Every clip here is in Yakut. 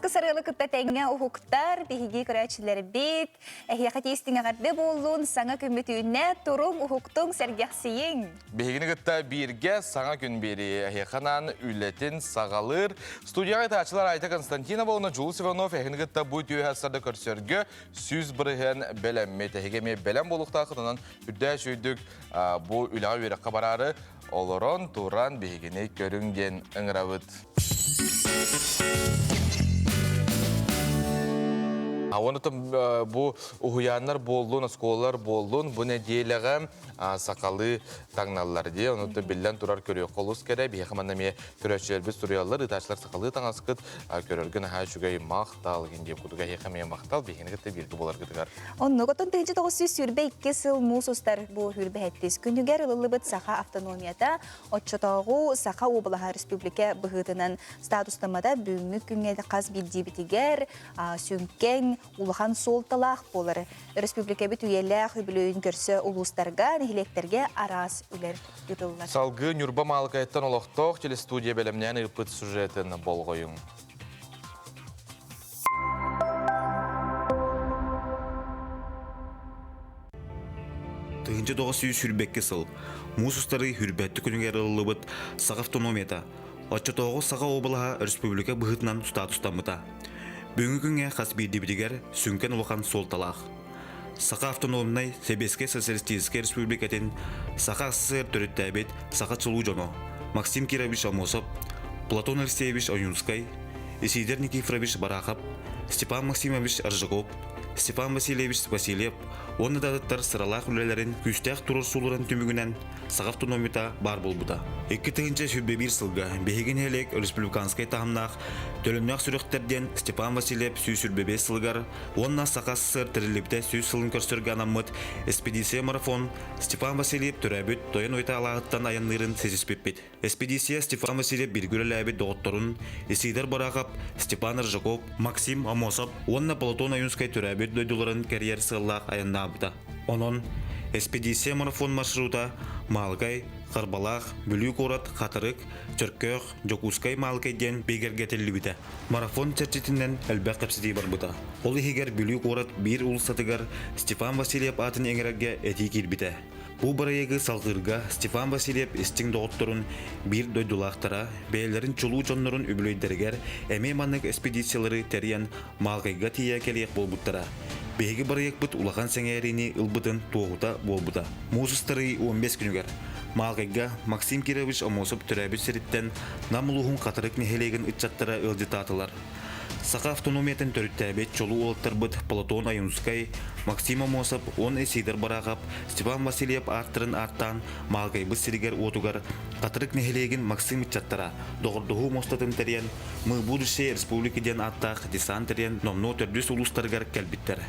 Сааскы сарыалы кытта тэҥҥэ уһуктар, биһиги көрөөччүлэрбит, эһиэхэ тиистиҥ эҕэрдэ буоллун, саҥа күммүт үүннэ, туруҥ, уһуктуҥ, сэргэхсийиҥ! Биһигини кытта бииргэ саҥа күн биэрии эһиэхэ анаан үлэтин саҕалыыр. Студияҕа ытааччылар Айта Константинова уонна Дьулус Иванов эһигини кытта бу үтүө сарда көрсөргө 100% бэлэммит. Эһиги эмиэ бэлэм буолуохтааххыт, онон үрдээх үчүгэйдик бу үлэҕэ үөрэххэ бараары олорон туран биһигини көрүҥ диэн ыҥырабыт. Онутун бу уһуйааннар буоллун, оскуолалар буоллун, бу нэдиэлэҕэ сахалыы таҥналлар дии. Онутун биллэн турар көрүөххэ олус кэрэ. Биһиэхэ манна эмиэ көрөөччүлэрбит суруйаллар, ыытааччылар сахалыы таҥаскыт көрөргө наһаа үчүгэй махтал диэн курдук эһиэхэ эмиэ махтал биһигини кытта бииргэ буоларгытыгар. Оннук отон 1922 сыл муус устар бу сүүрбэһэттис күнүгэр ылыллыбыт саха автономията Оччотооҕу Саха уобалаһа республика быһыытынан статустаммата бүгүҥҥү күҥҥэ хас биирдиибитигэр сүҥкэн улахан суолталаах буолар. Республикабыт үйэлээх үбүлүөйүн көрсө улуустарга, нэһилиэктэргэ араас үлэр ыытыллар. Салгыы Ньурба Маалыкайыттан олохтоох телестудия бэлэмнээн ыыппыт сюжетын болҕойуҥ. 1922 сыл муус устары Хүрбэттэ күнүгэр ылыллыбыт Саха автономията оччотооҕу Саха уобалаһа республика быһыытынан статустаммыта. Бүгүҥҥү күҥҥэ хас биирдиибитигэр сүҥкэн улахан суолталаах. Саха автономнай Сэбиэскэй Социалистическай Республикатын Саха СССР төрүттээбит саха чулуу дьоно Максим Кирович Аммосов, Платон Алексеевич Ойунскай, Исидор Никифорович Барахов, Степан Максимович Аржаков, Степан Васильевич Васильев уонна да атыттар сыралаах үлэлэрин күүстээх туруорсууларын түмүгүнэн саха автономията баар буолбута. 2021 сылга биһиги нэһилиэк республиканскай таһымнаах Төлөннөөх сүрэхтэр диэн Степан Васильев 125 сылыгар уонна Саха СССР тэриллибитэ 100 сылын көрсөргө анаммыт экспедиция марафон Степан Васильев төрөөбүт Тойон Уйтаалааҕыттан айанныырын ситиспиппит. Эспедиция Степан Васильев бииргэ үлэлээбит доҕотторун Исидор Барахов, Степан Рыжаков, Максим Амосов уонна Платон Ойунскай төрөөбүт дойдуларын кэрийэр сыаллаах айаннаабыта. Онон эспедиция марафон маршрута Маалыкай, Харбалаах, Бүлүү куорат, Хатырык, Чөркөөх, Дьокуускай Маалыкай диэн бигэргэтиллибитэ. Марафон чэрчитинэн элбэх кэпсэтии барбыта. Ол иһигэр Бүлүү куорат биир уулуссатыгар Степан Васильев аатын иҥэрэргэ этии киирбитэ. Бу бырайыагы салҕыырга Степан Васильев истиҥ доҕотторун биир дойдулаахтара, бэйэлэрин чулуу дьоннорун үбүлүөйдэригэр эмиэ маннык экспедициялары тэрийэн Маалыкайга тиийэ кэлиэх буолбуттара. Биһиги бырайыакпыт улахан сэҥээриини ылбытын туоһута буолбута. Муус устарыы 15 күнүгэр Маалыкайга Максим Кирович Аммосов төрөөбүт сириттэн Нам улууһун Хатырык нэһилиэгин ыччаттара ыалдьытаатылар. Саха автономиятын төрүттээбит чулуу уолаттарбыт Платон Ойунскай, Максим Аммосов уонна Исидор Барахов Степан Васильев ааттарын ааттаан Маалыкайбыт сиригэр-уотугар Хатырык нэһилиэгин Максим ыччаттара доҕордоһуу муостатын тэрийэн «Мы будущее республики» диэн ааттаах десант тэрийэн номнуо төрдүс улуустарыгар кэлбиттэр.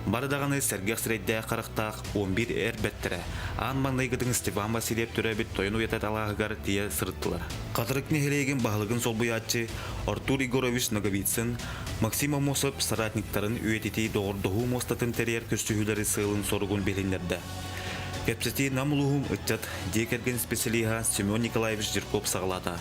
Бары даҕаны сэргэх сирэйдээх-харахтаах 11 эр бэртэрэ аан маҥнайгытын Степан Васильев төрөөбүт Тойон Уйата алааһыгар тиийэ сырыттылар. Хатырык нэһилиэгин баһылыгын солбуйааччы Артур Егорович Ноговицын, Максим Аммосов соратниктарын үйэтитии доҕордоһуу муостатын тэрийэр көрсүһүүлэри сыалын-соругун билиһиннэрдэ. Кэпсэтии Нам улууһун ыччат дьиэ кэргэн специалиһа Семен Николаевич Жирков саҕалаата.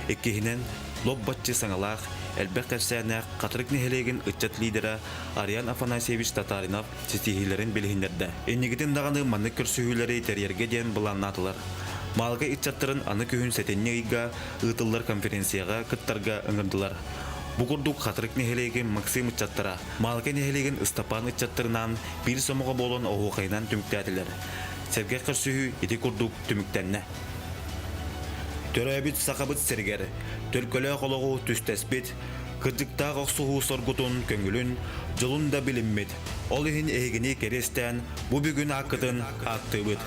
Иккиһинэн, лоп-баччы саҥалаах, элбэх кэпсээннээх Хатырык нэһилиэгин ыччат лидера Ариан Афанасьевич Татаринов ситиһиилэрин билиһиннэрдэ. Инникитин даҕаны маннык көрсүһүүлэри тэрийэргэ диэн былааннаатылар. Маалыкай ыччаттарын аны күһүн сэтинньи ыйга ыытыллар конференцияҕа кыттарга ыҥырдылар. Бу курдук Хатырык нэһилиэгин Максим ыччаттара Маалыкай нэһилиэгин Ыстапаан ыччаттарынаан биир сомоҕо буолан оһуохайынан түмүктээтилэр. Сэргэх көрсүһүү ити курдук түмүктэннэ. Төрөөбүт Сахабыт сиригэр төлкөлөөх олоҕу түстэспит, кырдьыктаах охсуһуу соргутун көҥүлүн, дьолун да билиммит. Ол иһин эһигини кэриэстээн бу бүгүн ааккытын ааттыыбыт.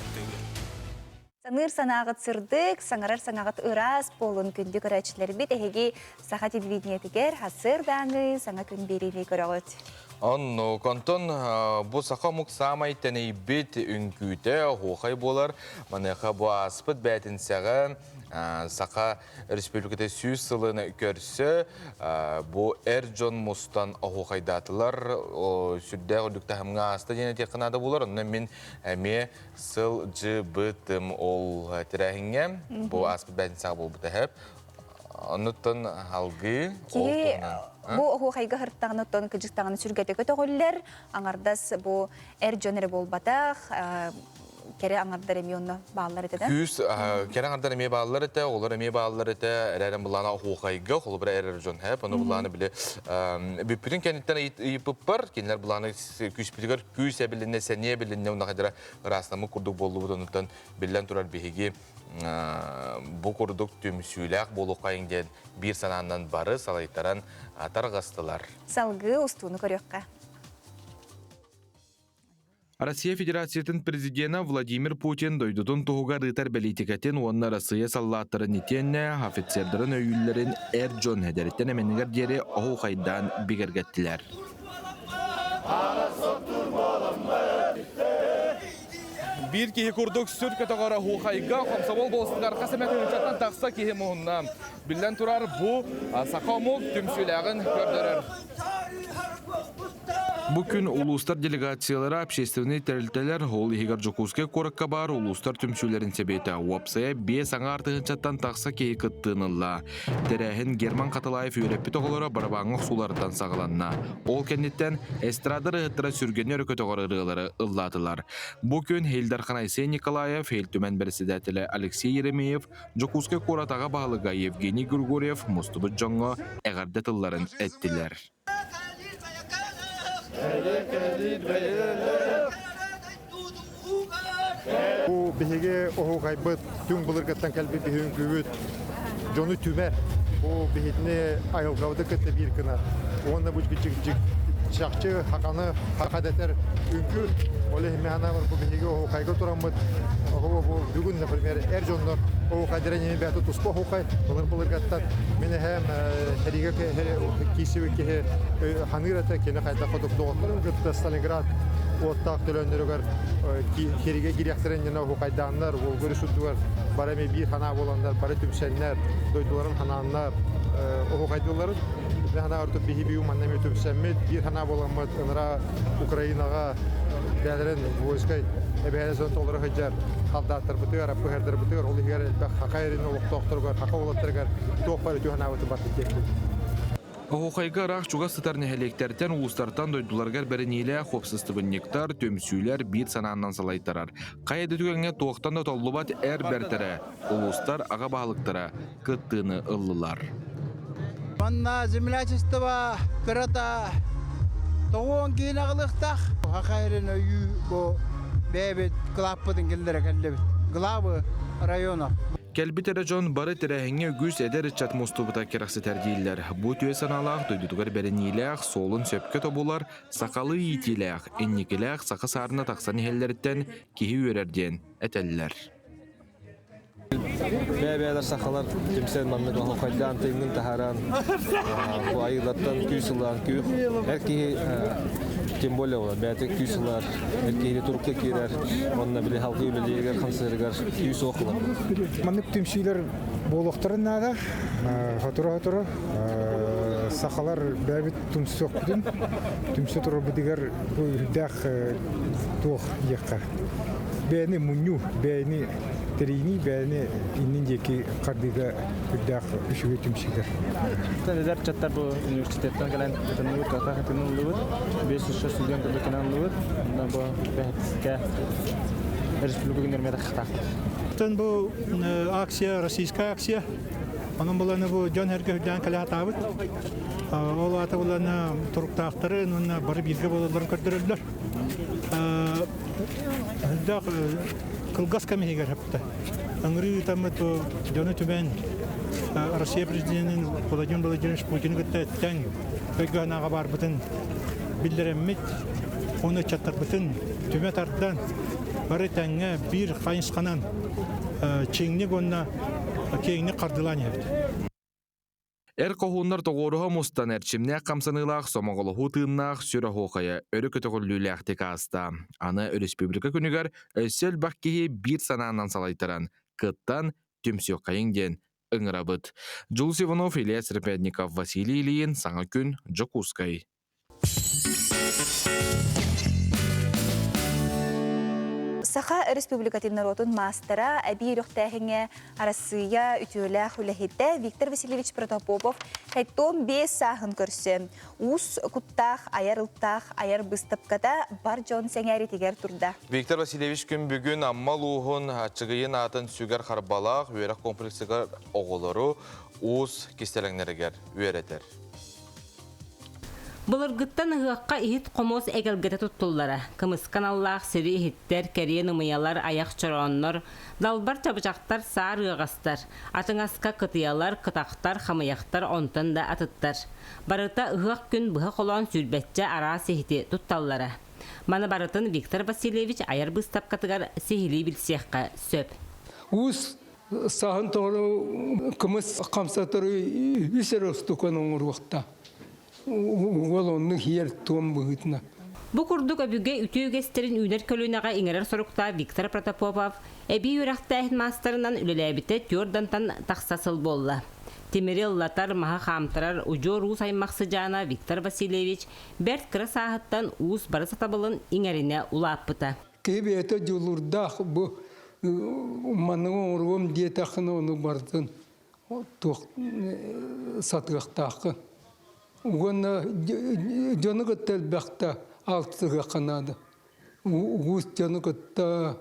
Саныыр санааҕыт сырдык, саҥарар саҥаҕыт ыраас буолун күндү көрөөччүлэрбит эһиги саха телевидениетигэр сарсыардааҥы саҥа күн биэриини көрөҕүт. Оннук. Онтон бу саха омук саамай тэнийбит үҥкүүтэ оһуохай буолар. Маныаха бу ааспыт бээтинсэҕэ Саха Республиката 100 сылын көрсө бу эр дьон мустан оһуохайдаатылар. Сүрдээх үрдүк таһымҥа ааста диэн этиэххэ наада буолар. Онно мин эмиэ сылдьыбытым ол тэрээһиҥҥэ. Бу ааспыт бээтинсэҕэ буолбута эһэп. Оннуттан алгыы ол Киһи туһунан. бу оһуохайга сырыттаҕына оттон кыдьыктаҕына сүргэтэ көтөҕүллэр, аҥардас бу эр дьон эрэ буолбатах, кэрэ аҥардар эмиэ онно бааллар этэ да? Күүс кэрэ аҥардар эмиэ бааллар этэ, оҕолор эмиэ бааллар этэ, эрээрэн былаана оһуохайга, холобура эрэр дьон хэп, ону былааны били бүппүтүн кэнниттэн ыйыппыппар, кинилэр былааны күүспүтүгэр күүс эбилиннэ, сэниэ эбилиннэ, уонна хайдара ыраастаммыт курдук буоллубут, онуттан биллэн турар биһиги бу курдук түмсүүлээх буолуоххайыҥ диэн биир санаанан бары салайтаран тарҕастылар. Салгыы устууну көрүөххэ. Россия Федерациятын президенэ Владимир Путин дойдутун туһугар ыытар бэлиитикэтин уонна Россия саллааттарын итиэннэ офицердарын өйүүллэрин эр дьон эдэриттэн эмэнигэр диэри оһуохайдаан бигэргэттилэр. Биир киһи курдук сүр көтөҕөр оһуохайга хомсомол болустугар хас эмэ тыһыынчаттан тахса киһи муһунна. Биллэн турар, бу саха омук түмсүүлээҕин көрдөрөр. Бу күн улуустар делегациялара, общественнай тэрилтэлэр, ол иһигэр Дьокуускай куоракка баар улуустар түмсүүлэрин сэбиэтэ уопсайа 5 тыһыынчаттан тахса киһи кыттыыны ылла. Тэрээһин Герман Хатылаев үөрэппит оҕолоро барабааҥҥа охсууларыттан саҕаланна. Ол кэнниттэн эстрада ырыаһыттара сүргэни өрө көтөҕөр ырыалары ыллаатылар. Бу күн Ил Дархан Айсен Николаев, Ил Түмэн бэрэссэдээтэлэ Алексей Еремеев, Дьокуускай куорат аҕа баһылыга Евгений Григорьев мустубут дьоҥҥо эҕэрдэ тылларын эттилэр. Бу биһиги оһуохайбыт түҥ былыргыттан кэлбит биһи үҥкүүбүт дьону түмэр. Бу биһитини айылҕабыты кытта биир гынар. Уонна бу чахчы хаканы хака дэтэр үҥкүү. Ол иһин мин бу биһиги оһуохайга тураммыт бу бүгүн, например, эр дьоннор оһуохайдара ньими бэйэтэ туспа оһуохай былыр былыргаттан мин эһээм сэриигэ киирсибит киһи ханыыр этэ кини хайдах курдук доҕотторун кытта Сталинград уоттаах төлөннөрүгэр киригэ кириэхтэрин иннинэ оһуохайдааннар Волга өрүс үрдүгэр бары эмиэ биир санаа буоланнар бары түмсэннэр дойдуларын ханааннар оһуохайдыылларын Мин санаа ордук биһи биһи манна эмиэ түмсэммит биир санаа буоламмыт ыныраа Украинаҕа бэйэлэрин войскай эбэһээдэ толоро сылдьар халдааттарбытыгар, аппыһардарбытыгар, ол иһигэр элбэх хака эрин олохтоохторугар, хака уолаттарыгар туох бары үтүө санаабытын барбыт диэппит. Оһуохайга ыраах чугас сытар нэһилиэктэртэн, улуустартан дойдуларыгар бэриниилээх уопсастыбанньыктар, түмсүүлэр биир санааннан салайтарар. Хайа да түгэҥҥэ туохтан да толлубат эр бэртэрэ, улуустар аҕа баһылыктара кыттыыны ыллылар. Манна землячество кырата тоҕуон киин аҕылыахтаах. Хахайрын өйүү бу бэйэбит кылааппытын киллэрэ кэллибит. Главы района. Кэлбит эрэ дьон бары тэрээһиҥҥэ үгүс эдэр ыччат мустубута кэрэхсэтэр дииллэр. Бу үтүө санаалаах дойдутугар бэриниилээх, суолун сөпкө тобулар, сахалыы иитиилээх, инникилээх саха саарына тахсан иһэллэриттэн киһи үөрэр диэн этэллэр. Бэйэ-бэйэлэр сахалар түмсэн маннык оһуохайдаан тыыҥҥын таһааран бу айыылартан күүс ылан күүх эр киһи тем более олор бэйэтэ күүс ылар эр киһини турукка киирэр уонна били халгыы үлэлииригэр хамсыырыгар күүс суох ылар. Маннык түмсүүлэр буолуохтарын наада. Сотору-сотору сахалар бэйэбит түмсүөхпүтүн түмсэ турарбытыгар бу үрдээх туох диэххэ бэйэни мунньуу, бэйэни тэрийинии, бэйэни иннин диэки хардыыга үрдээх үчүгэй түмсүүлэр. Эдэр ыччаттар бу университеттан кэлэн кытынныбыт, кылта кытыныллыбыт, 500 студент курдук кэлэн ыллыбыт. Онно бу бэһэттискэ республика күннэр метахтаахтар. Бу акция, российская акция. Онон буланы бу дьон эргэ үрдээн кэлэ сатаабыт. Ол аата буланы туруктаахтары уонна бары бииргэ буолалларын көрдөрөллөр. Элбэх кылгас кэм иһигэр сөптө. Ыҥырыы ыытаммыт дьону түмэн Россия президенин Владимир Владимирович Путины кытта тэҥ өйгө-санааҕа баарбытын биллэрэммит, уонна ыччаттарбытын түмэ тардан бары тэҥҥэ биир хайысханан чиҥник уонна киэҥник хардыылаан иһэбит. Эр хоһууннар тоҕуоруһа мустан эрчимнээх хамсаныылаах сомоҕолоһуу тыыннаах сүр оһуохайа өрө көтөҕүллүүлээхтик ааста. Аны республика күнүгэр өссө элбэх киһи биир санаанан салайтаран, кыттан, түмсүөххэйиҥ диэн ыҥырабыт. Дьулус Иванов, Илья Срепетников, Василий Ильин, Саҥа күн, Дьокуускай. Саха Республикатын норуотун маастара, эбии үрэхтээһиҥҥэ Арассыыйа үтүөлээх үлэһитэ Виктор Васильевич Протопопов хэттон биэс сааһын көрсө уус куттаах, айар ылтаах айар быыстапката бар дьон сэҥээритигэр турда. Виктор Васильевич күн бүгүн Амма улууһун Аччыгыйын аатын сүгэр Харбалаах үөрэх комплексыгар оҕолору уус кистэлэҥнэригэр үөрэтэр. Былыргыттан ыһыахха иһит-хомуос эгэлгэтэ туттуллара. Кымыска аналлаах сири иһиттэр, кэриэн ымыйалар, айах чорооннор, далбар чабычахтар, саар ыаҕастар, атыҥаска кытыйалар, кытахтар, хамыйахтар, онтон да атыттар. Барыта ыһыах күн быһа холоон сүүрбэччэ араас иһити тутталлара. Маны барытын Виктор Васильевич айар быыстапкатыгар сиһилии билсиэххэ сөп. Уус саһын тоҕо кымыс хамсатары үс эрэ устукан оҥоруохта. Уол оннук иһэр туом быһыытынан. Бу курдук өбүгэ үтүө үгэстэрин үүнэр көлүөнэҕэ иҥэрэр соруктаах Виктор Протопопов эбии үөрэхтээһин маастарынан үлэлээбитэ түөрдантан тахса сыл буолла. Тимири ыллатар, маһы хаамтарар удьуор уус аймах сыдьаана Виктор Васильевич бэрт кыра сааһыттан уус бары сатабылын иҥэринэ улааппыта. Киһи бэйэтэ дьулуурдаах бу манныгы оҥоруом диэтэххинэ ону барытын туох сатыахтааххын. Уонна дьону кытта элбэхтэ алтыһыахха наада. Уус дьону кытта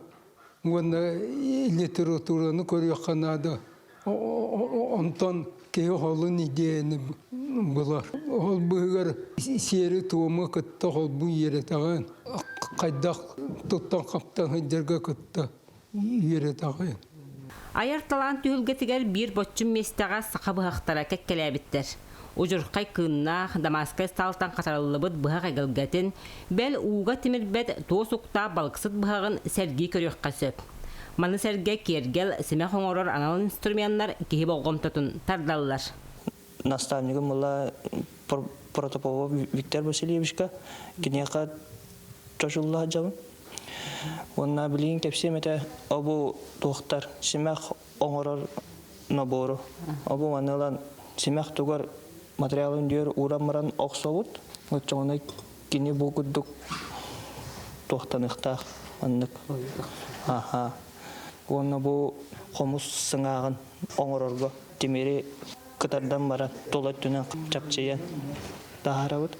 уонна литератураны көрүөххэ наада. Онтон киһи холун идеяны булар. Ол быһыгар сиэри-туому кытта холбуу үөрэтэҕин, хайдах туттан-хаптан сылдьарга кытта үөрэтэҕин. Айар талаан түһүлгэтигэр биир боччум миэстэҕэ саха быһахтара кэккэлээбиттэр. Удьурхай кыыннаах, Дамасскай сталтан хатарыллыбыт быһах эгэлгэтин, бэл ууга тимирбэт туос уктаах балыксыт быһаҕын сэргии көрүөххэ сөп. Маны сэргэ киэргэл, симэх оҥорор анал инструменнар киһи болҕомтотун тардаллар. Наставнигым была Протопопов Виктор Васильевичка. Киниэхэ чочулла сылдьабын. Уонна билигин кэпсиэм этэ, обу туохтар симэх оҥорор нобуору. Обу маны ылан симэх тугар материалын дүөр ууран баран охсобут. Оччоҕуна кини бу курдук туохтаныахтаах маннык. Аха. Уонна бу хомус сыҥааҕын оҥорорго тимири кытардан баран тула өттүнэн чапчыйан таһаарабыт.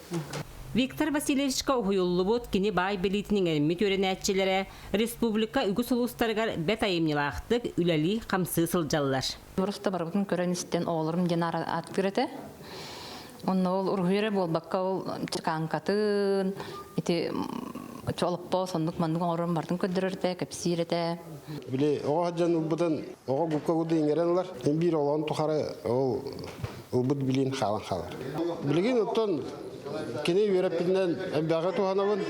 Виктор Васильевичка уһуйуллубут кини баай билиитин иҥэриммит үөрэнээччилэрэ республика үгүс улуустарыгар бэрт айымньылаахтык үлэлии-хамсыы сылдьаллар. Просто барыбытын көрөн-истэн оҕолорум диэн ааттыыр этэ. Онно ол уруһуй эрэ буолбакка ол чеканкатын, ити олоппос оннук маннык оҥорорун барытын көрдөрөр этэ, кэпсиир этэ. Били оҕо сылдьан ылбытын оҕо губка курдук иҥэрэн ылар. Биир олоҕун тухары ол ылбыт билиин хаалан хаалар. Билигин оттон кини үөрэппитинэн элбэҕи туһанабын.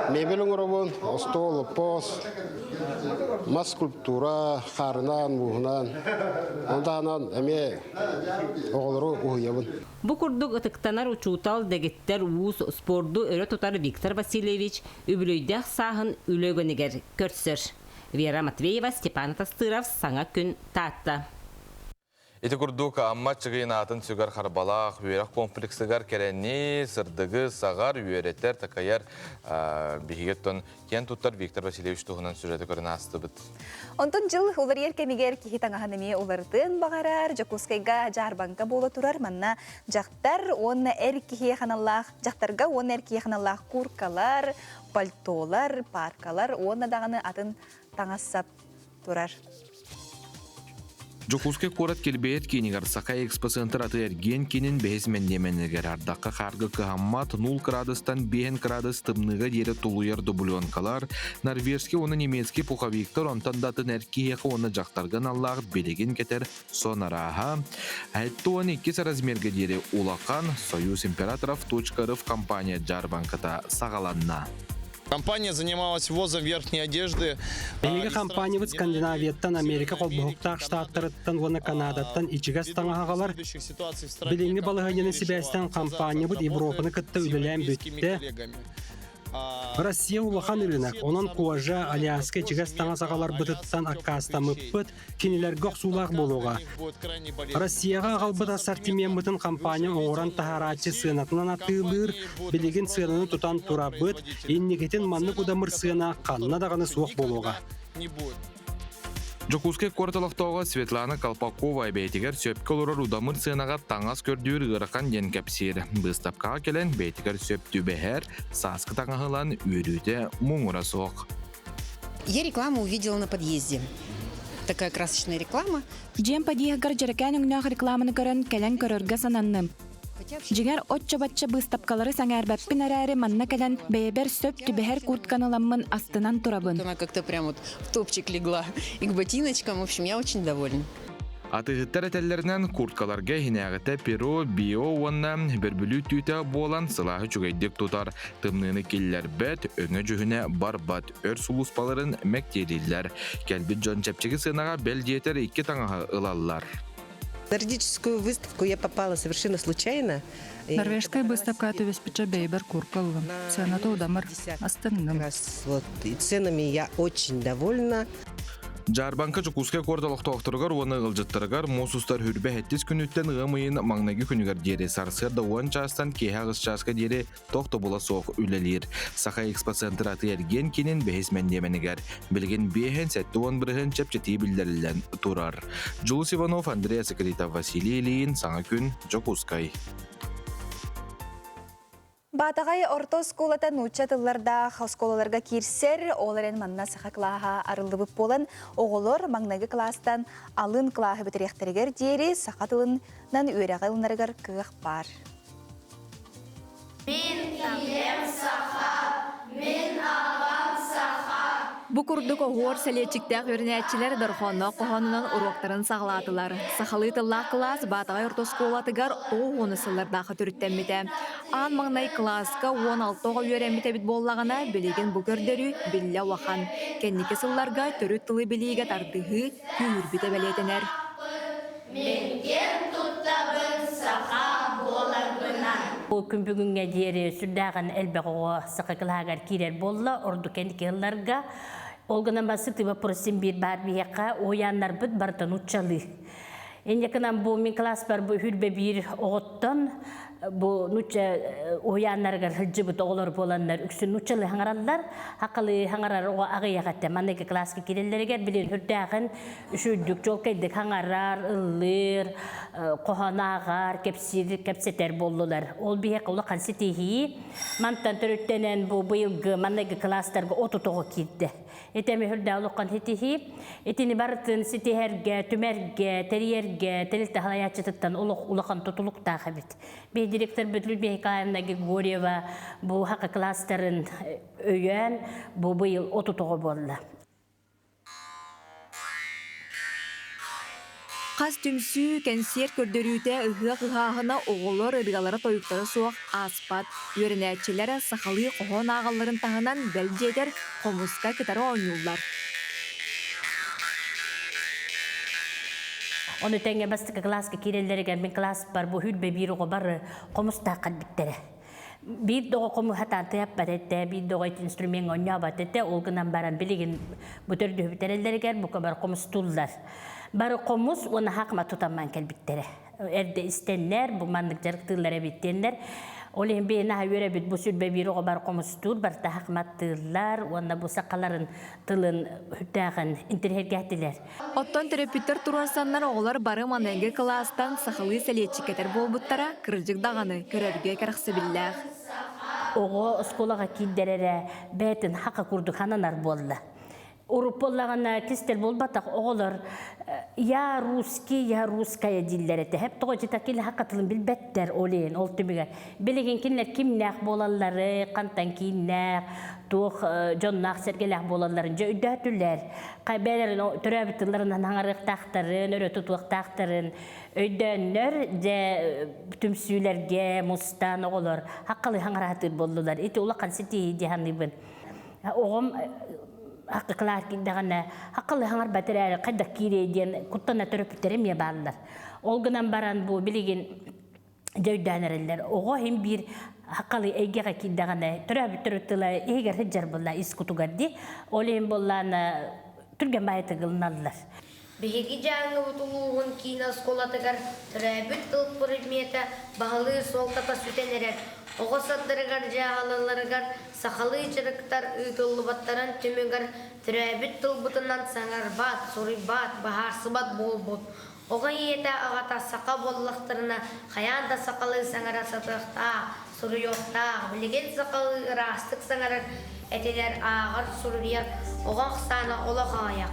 Мебель оҥоробун, остуол, оппос, мас скульптура, хаарынан, мууһунан. Ону таһынан эмиэ оҕолору уһуйабын. Бу курдук ытыктанар учуутал, дэгиттэр уус, спорду өрө тутар Виктор Васильевич үбүлүөйдээх сааһын үлэ үгэнигэр көрсөр. Вера Матвеева, Степан Атастыров, Саҥа күн, Таатта. Ити курдук Амма Аччыгыйын аатын сүгэр Харбалаах үөрэх комплексыгар кэрэни, сырдыгы саҕар, үөрэтэр, такайар биһиги оттон киэн туттар Виктор Васильевич туһунан сюжеты көрөн аастыбыт. Онтон дьыл уларыйар кэмигэр киһи таҥаһын эмиэ уларытыан баҕарар. Дьокуускайга дьаарбаҥка буола турар. Манна дьахтар уонна эр киһи аналлаах дьахтарга уонна эр киһи аналлаах куркалар, пальтолар, паркалар уонна даҕаны атын таҥас-сап турар. Дьокуускай куорат килбэйэр киинигэр Саха экспоцентр атыы-эргиэн киинин бэһис мэндиэмэнигэр ардахха хаарга кыһаммат 0 кыраадыстан 5 кыраадыс тымныыга диэри тулуйар дубленкалар, норвежский уонна немецкий пуховиктар онтон да атын эр киһиэхэ уонна дьахтарга аналлаах билигин кэтэр сон арааһа, 72 размерга диэри улахан Союз императоров .рф компания дьаарбаҥката саҕаланна. Компания занималась ввозом верхней одежды. Биһиги компаниябыт Скандинавияттан, Америка холбоһуктаах штаттарыттан уонна Канадаттан ичигэс таҥаһаҕалар. Билиҥҥи балаһыанньаны сибээстэн компаниябыт Европаны кытта үлэлээн бүттэ. Россия улахан ырыынак, онон кожа, Аляска ичигэс таҥас аҕаларбытыттан аккаастаммыппыт, кинилэргэ охсуулаах буолуоҕа. Россияҕа аҕалбыт ассортимеммытын компания оҥорон таһаарааччы сыанатынан атыылыыр, билигин сыананы тутан турабыт, инникитин маннык удамыр сыана ханна даҕаны суох буолуоҕа. Дьокуускай куорат олохтооҕо Светлана Колпакова бэйэтигэр сөпкө олорор удамыр сыанаҕа таҥас көрдүүр ыарахан диэн кэпсиир. Быыстапкаҕа кэлэн бэйэтигэр сөп түбэһэр, сааскы таҥаһылан үөрүүтэ муҥура суох. Я рекламу увидела на подъезде. Такая красочная реклама. Дьиэм подъеһыгар дьэрэкээн өҥнөөх рекламаны көрөн, кэлэн көрөргө сананным. Дьиҥэр, оччо-бачча быыстапкалары сэҥээрбэппин эрээри, манна кэлэн бэйэбэр сөп түбэһэр куртканы ыламмын астынан турабын. Она как-то прям вот в топчик легла. И к ботиночкам, в общем, я очень довольна. Атыыһыттар этэллэринэн, курткаларга иһинээҕитэ перо, био уонна бөрбүлүү түүтэ буолан сылааһы үчүгэйдик тутар, тымныыны киллэрбэт, өҥө-дьүһүнэ барбат, өр сулууспаларын мэктиэлииллэр. Кэлбит дьон чэпчэки сыанаҕа бэл диэтэр икки таҥаһы ылаллар. Нордическую выставку я попала совершенно случайно. Норвежская выставка түбэспиччэ бэйбэр курка ыллым. Сыаната удамыр. Астынным. Вот, и ценами я очень довольна. Дьаарбаҥка Дьокуускай куорат олохтоохторугар уонна ыалдьыттарыгар муус устар хүрбэ сэттис күнүттэн ыам ыйын маҥнайгы күнүгэр диэри сарсыарда уон чаастан киэһэ аҕыс чааска диэри тохтобула суох үлэлиир. Саха экспоцентр атыы-эргиэн киинин бэһис мэндиэмэнигэр билигин биэһин 70 бырыһын чэпчэтии биллэриллэн турар. Дьулус Иванов, Андрей Асакритов, Василий Ильин, Саҥа күн, Дьокуускай. Баатаҕай орто оскуолата нуучча тыллардаах оскуолаларга киирсэр, ол эрэн манна саха кылааһа арыллыбыт буолан, оҕолор маҥнайгы кылаастан алын кылааһы бүтэриэхтэригэр диэри саха тылынан үөрэҕи ылынарыгар кыах баар. Мин ийэм саха, мин аҕам саха. Бу курдук оһуор сэлиэччиктээх үөрэнээччилэр дорҕоонноох хоһоонунан уруоктарын саҕалаатылар. Сахалыы тыллаах кылаас Баатаҕай орто оскуолатыгар тоҕус сыллардаахха төрүттэммитэ. Аан маҥнай кылааска 16 оҕо үөрэммит эбит буоллаҕына, билигин бу көрдөрүү биллэ улахан. Кэнники сылларга төрүт тылы билиигэ тардыһыы күүһүрбүтэ бэлиэтэнэр. Мин киэн туттабын саха буоларбынан. Бу күн бүгүҥҥэ диэри сүрдээҕин элбэх оҕо саха кылааһыгар киирэр буолла, ордук кэнники сылларга. Ол гынан барсы тыба просим биир баар биһиэхэ уһуйааннарбыт барыта нууччалыы. Инньэ бу мин класспар бу хүрбэ биир оҕоттон бу нуучча уһуйааннарыгар сылдьыбыт оҕолор буоланнар үксүн нууччалыы хаҥараллар. Хақалыы хаҥарар оҕо аҕыйах этэ. Манныгы класска киирэллэригэр билин хүрдээҕин үчүгдүк чуолкайдык хаҥарар, ыллыыр, хоһоон ааҕар, кэпсиир, кэпсэтэр буоллулар. Ол биһиэхэ улахан ситиһии. Мантан төрүттэнэн бу быйылгы манныгы кылаастарга 30 оҕо киирдэ. Ити эмиэ үрдээх улахан ситиһии. Итини барытын ситиһэргэ, түмэргэ, тэрийэргэ тэрилтэ салайааччытыттан олох улахан тутулуктаах эбит. Биһи директорбыт Людмила Николаевна Григорьева бу хака класстарын өйөөн бу быйыл 30 оҕо буолла. Хас түмсүү, кэнсиэр көрдөрүүтэ, ыһыах ыһааһына оҕолор ырыалара-тойуктара суох ааспат. Үөрэнээччилэр сахалыы хоһоон ааҕалларын таһынан, бэл диэтэр, хомуска кытары оонньууллар. Ону тэҥэ бастакы кылааска киирэллэригэр мин кылааспар бу хүрбэ биир оҕо бары хомустаах кэлбиттэрэ. Биир да оҕо хомуһатаан тыаппат этэ, биир да оҕо инструмент оонньообот этэ, ол гынан баран билигин бу төрдүһүбүт эрэллэригэр бука бары хомустууллар. Бары хомус уонна хаакыма тутамман кэлбиттэрэ. Эрдэ истэннэр, бу маннык дьарыктыыллар эбит диэннэр. Ол иһин биһи наһаа үөрэбит бу сүрбэ биир оҕо бар хомустуур, барыта хакматтыыллар уонна бу сахаларын тылын сүрдээҕин интэриэһиргээтилэр. Оттон төрөппүттэр туруорсаннар оҕолор бары маныгы кылаастан сахалыы сэлиэччиккэтэр буолбуттара кырдьык даҕаны көрөргө кэрэхсэбиллээх. Оҕо оскуолаҕа киирдэр эрэ бэйэтин хака курдук хананар буолла. Урут буоллаҕына кистэл буолбатах оҕолор я русский, я русская дииллэр этэ. Хэп тоҕо дьита кили хака тылын билбэттэр ол иһин ол түмүгэр. Билигин кинилэр кимнээх буолаллары, хантан кииннээх, туох дьонноох-сэргэлээх буолалларын дьэ өйдөөтүлэр. Бэйэлэрин төрөөбүт тылларынан хаҥарыахтаахтарын, өрө тутуохтаахтарын өйдөөннөр, дьэ түмсүүлэргэ мустан оҕолор хаккалыы хаҥараатыыр буоллулар. Ити улахан ситиһии дии саныыбын. Оҕом хаккылаар киирдэҕинэ хаккалыы хаҥарбат эрээри хайдах киириэй диэн куттана төрөппүттэр эмиэ бааллар. Ол гынан баран бу билигин дьэ өйдөөн эрэллэр. Оҕо иһин биир Хакалы эйгэҕэ киирдэҕинэ төрөөбүт төрүт тыла иһигэр сылдьар буолла ис кутугар дии. Ол иһин буоллаан түргэн баайытык ылыналлар. Биһиги Дьааҥыбыт улууһун киин оскуолатыгар төрөөбүт тыл предмета баһылыыр суолтата сүтэн эрэр. Оҕо саддарыгар дьааһылаларыгар сахалыы дьарыктар ыытыллыбаттарын түмүгэр төрөөбүт тылбытынан саҥарбат, суруйбат, быһаарсыбат буолбут. Оҕо ийэтэ аҕата саха буоллахтарына хайаан да сахалыы саҥара сатыахтаах, суруйуохтаах. Билигин сахалыы ыраастык саҥарар, этинэр, ааҕар, суруйар оҕо ахсаана олох аҕыйах.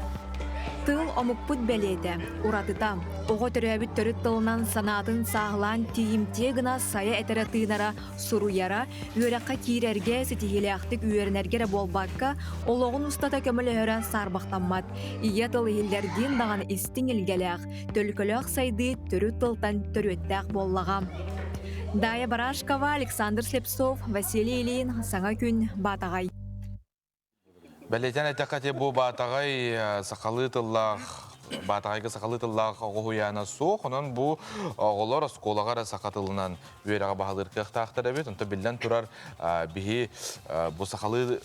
Тыл омукпут бэлиэтэ, уратыта. Оҕо төрөөбүт төрүт тылынан санаатын сааһылаан тиийимтиэ гына сайа этэрэ тыынара, суруйара, үөрэххэ киирэргэ, ситиһиилээхтик үөрэнэргэ эрэ буолбакка, олоҕун устата көмөлөһөрө саарбахтаммат. Ийэ тыл иһиллэрдиин даҕаны истиҥ илгэлээх, төлкөлөөх сайдыы төрүт тылтан төрүөттээх буоллаҕа. Дая Барашкова, Александр Слепцов, Василий Ильин, Саҥа күн, Баатаҕай. Бэлиэтээн эттэххэ, бу Баатаҕай сахалыы тыллаах Баатаҕайга сахалыы тыллаах оҕо уһуйаана суох, онон бу оҕолор оскуолаҕа эрэ саха тылынан үөрэҕи баһылыыр кыахтаахтар эбит. Онтон биллэн турар, биһи бу сахалыы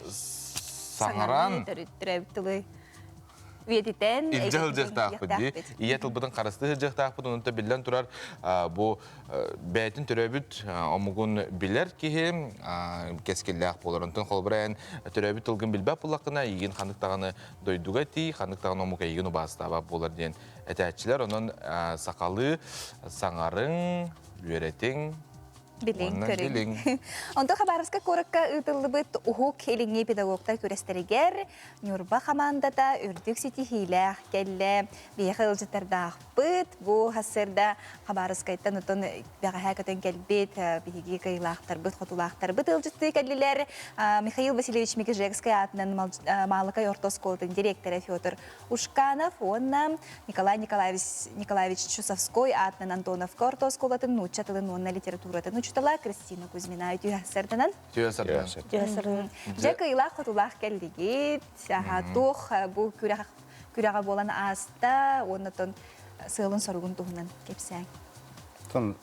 саҥаран төрөөбүт тылы үйэтитэн илдьэ сылдьыахтаахпыт дии. Ийэ тылбытын харыстыы сылдьыахтаахпыт, онон биллэн турар бу бэйэтин төрөөбүт омугун билэр киһи кэскиллээх буолар. Онтон холобура эн төрөөбүт тылгын билбэт буоллаххына, эйигин ханнык даҕаны дойдуга тиий, ханнык даҕаны омук эйигин убаастаабат буолар диэн этээччилэр. Онон сахалыы саҥарыҥ, үөрэтиҥ, Билиҥ, көрүҥ. Онтон Хабаровскай куоракка ыытыллыбыт Уһук Илиҥҥи педагогтар күрэстэригэр Ньурба хамаандата үрдүк ситиһиилээх кэллэ. Биһиэхэ ыалдьыттардаахпыт. Бу сарсыарда Хабаровскайтан отон бэҕэһээ көтөн кэлбит биһиги кыайыылаахтарбыт, хотулаахтарбыт ыалдьыттыы кэллилэр. Михаил Васильевич Микижекскай аатынан Маалыкай орто оскуолатын дириэктэрэ Федор Ушканов уонна Николай Николаевич, Николаевич Чусовской аатынан Антоновка орто оскуолатын нуучча тылын уонна литературатын учуутала Кристина Кузьмина үтүө сарданан. Үтүө сарданан. Дьэ кыйлаах-хотулаах кэллигит. Туох бу күрэх күрэҕэ буолан ааста уонна тон сыалын-соругун туһунан кэпсээҥ. Тон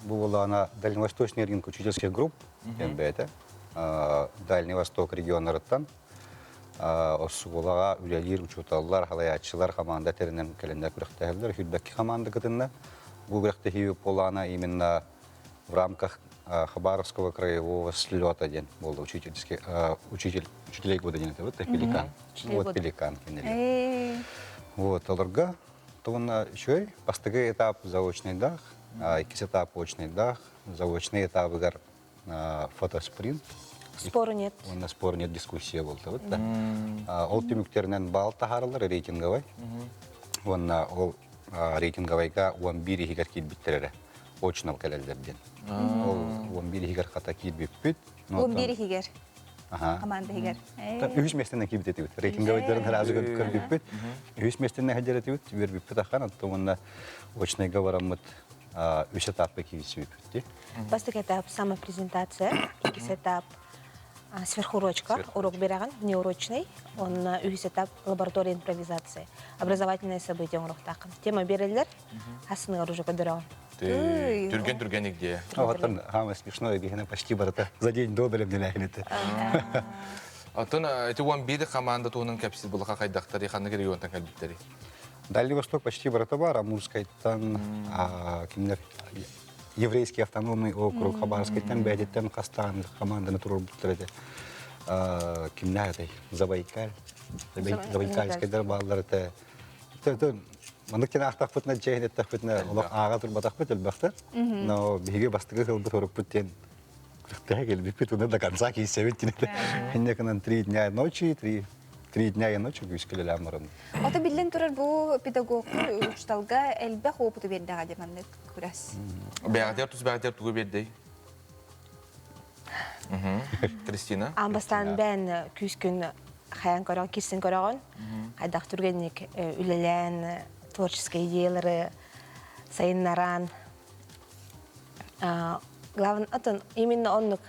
бу буолаана Дальневосточный рынок учительских групп диэн бэйэтэ Дальний Восток регионнарыттан Оскуолаҕа үлэлиир учууталлар, халайааччылар хамаанда тэринэн кэлэннэр күрэхтэһэллэр. Хүрбэкки хамаанда кытынна. Бу күрэхтэһии полана именно в рамках Хабаровского краевого слета диэн буолла учительский учитель учителей года диэн это пеликан. Вот пеликан кинилэр. Вот олорго тугунна үчүгэй бастакы этап заочный дах, иккис этап очный дах, заочный этабыгар фотоспринт. Спору нет. Уонна спору нет дискуссия болды вот да. Ол түмүктеринен баал таһаарылар рейтинговай. Уонна ол рейтинговайга 11 иһигэр киирбиттэр эрэ. Очно кэлэллэр диэн. Ол 11 иһигэр хата киирбиппит. 11 иһигэр. Команда иһигэр. Үһүс местенен киирбит этибит. Рейтинговайдарын сразу көрбүппүт. Үһүс местенен хадьар этибит. Үөрбүппүт ахан. Оттон уонна очнайга бараммыт үс этапка киирсибиппит. Бастакы этап самопрезентация, иккис этап сверхурочка, урок бераҕын, внеурочный, онно үһүс этап лаборатория импровизации, образовательное событие оҥоруохтааххын. Тема береллер, хасыныгар уже көрдөрөҕүн. Түргэн түргэнник дии. Оттон самое смешное биһиэнэ почти барыта за день до бэлэмнэнээһин этэ. Оттон ити уон биир команда туһунан кэпсиир булаха хайдахтарый, ханнык регионтан кэлбиттэрий? Дальний Восток почти барыта бар, Амурскайтан, кинилэр Еврейский автономный округ Хабаровскайтан бэйэтиттэн хастаан команданы туруорбуттар этэ. Кимнээх этэй? Забайкаль. Забайкальскайдар бааллар этэ. Маннык кини аахтахпытына, дьиэһин эттэхпитинэ, олох ааҕа турбатахпыт элбэхтэр. Но биһиги бастакы сылбыт оруппут диэн күрэхтэһэ кэлбиппит, уну до конца киирсэбит диэн. Инньэ гынан три дня и ночи, три Три дня и ночи күүскэ үлэлээн баран. Ото биллэн турар бу педагог учуталга элбэх опыту биэрдэҕэ диэн маннык күрэс. Бэҕэтигэр тус бэҕэтигэр тугу биэрдэй? Кристина? Аан бастаан бээн күүскүн хайан көрөҕүн, кирсин көрөҕүн. Хайдах түргэнник үлэлээн, творческай идеялары сайыннаран. Главное, атын именно оннук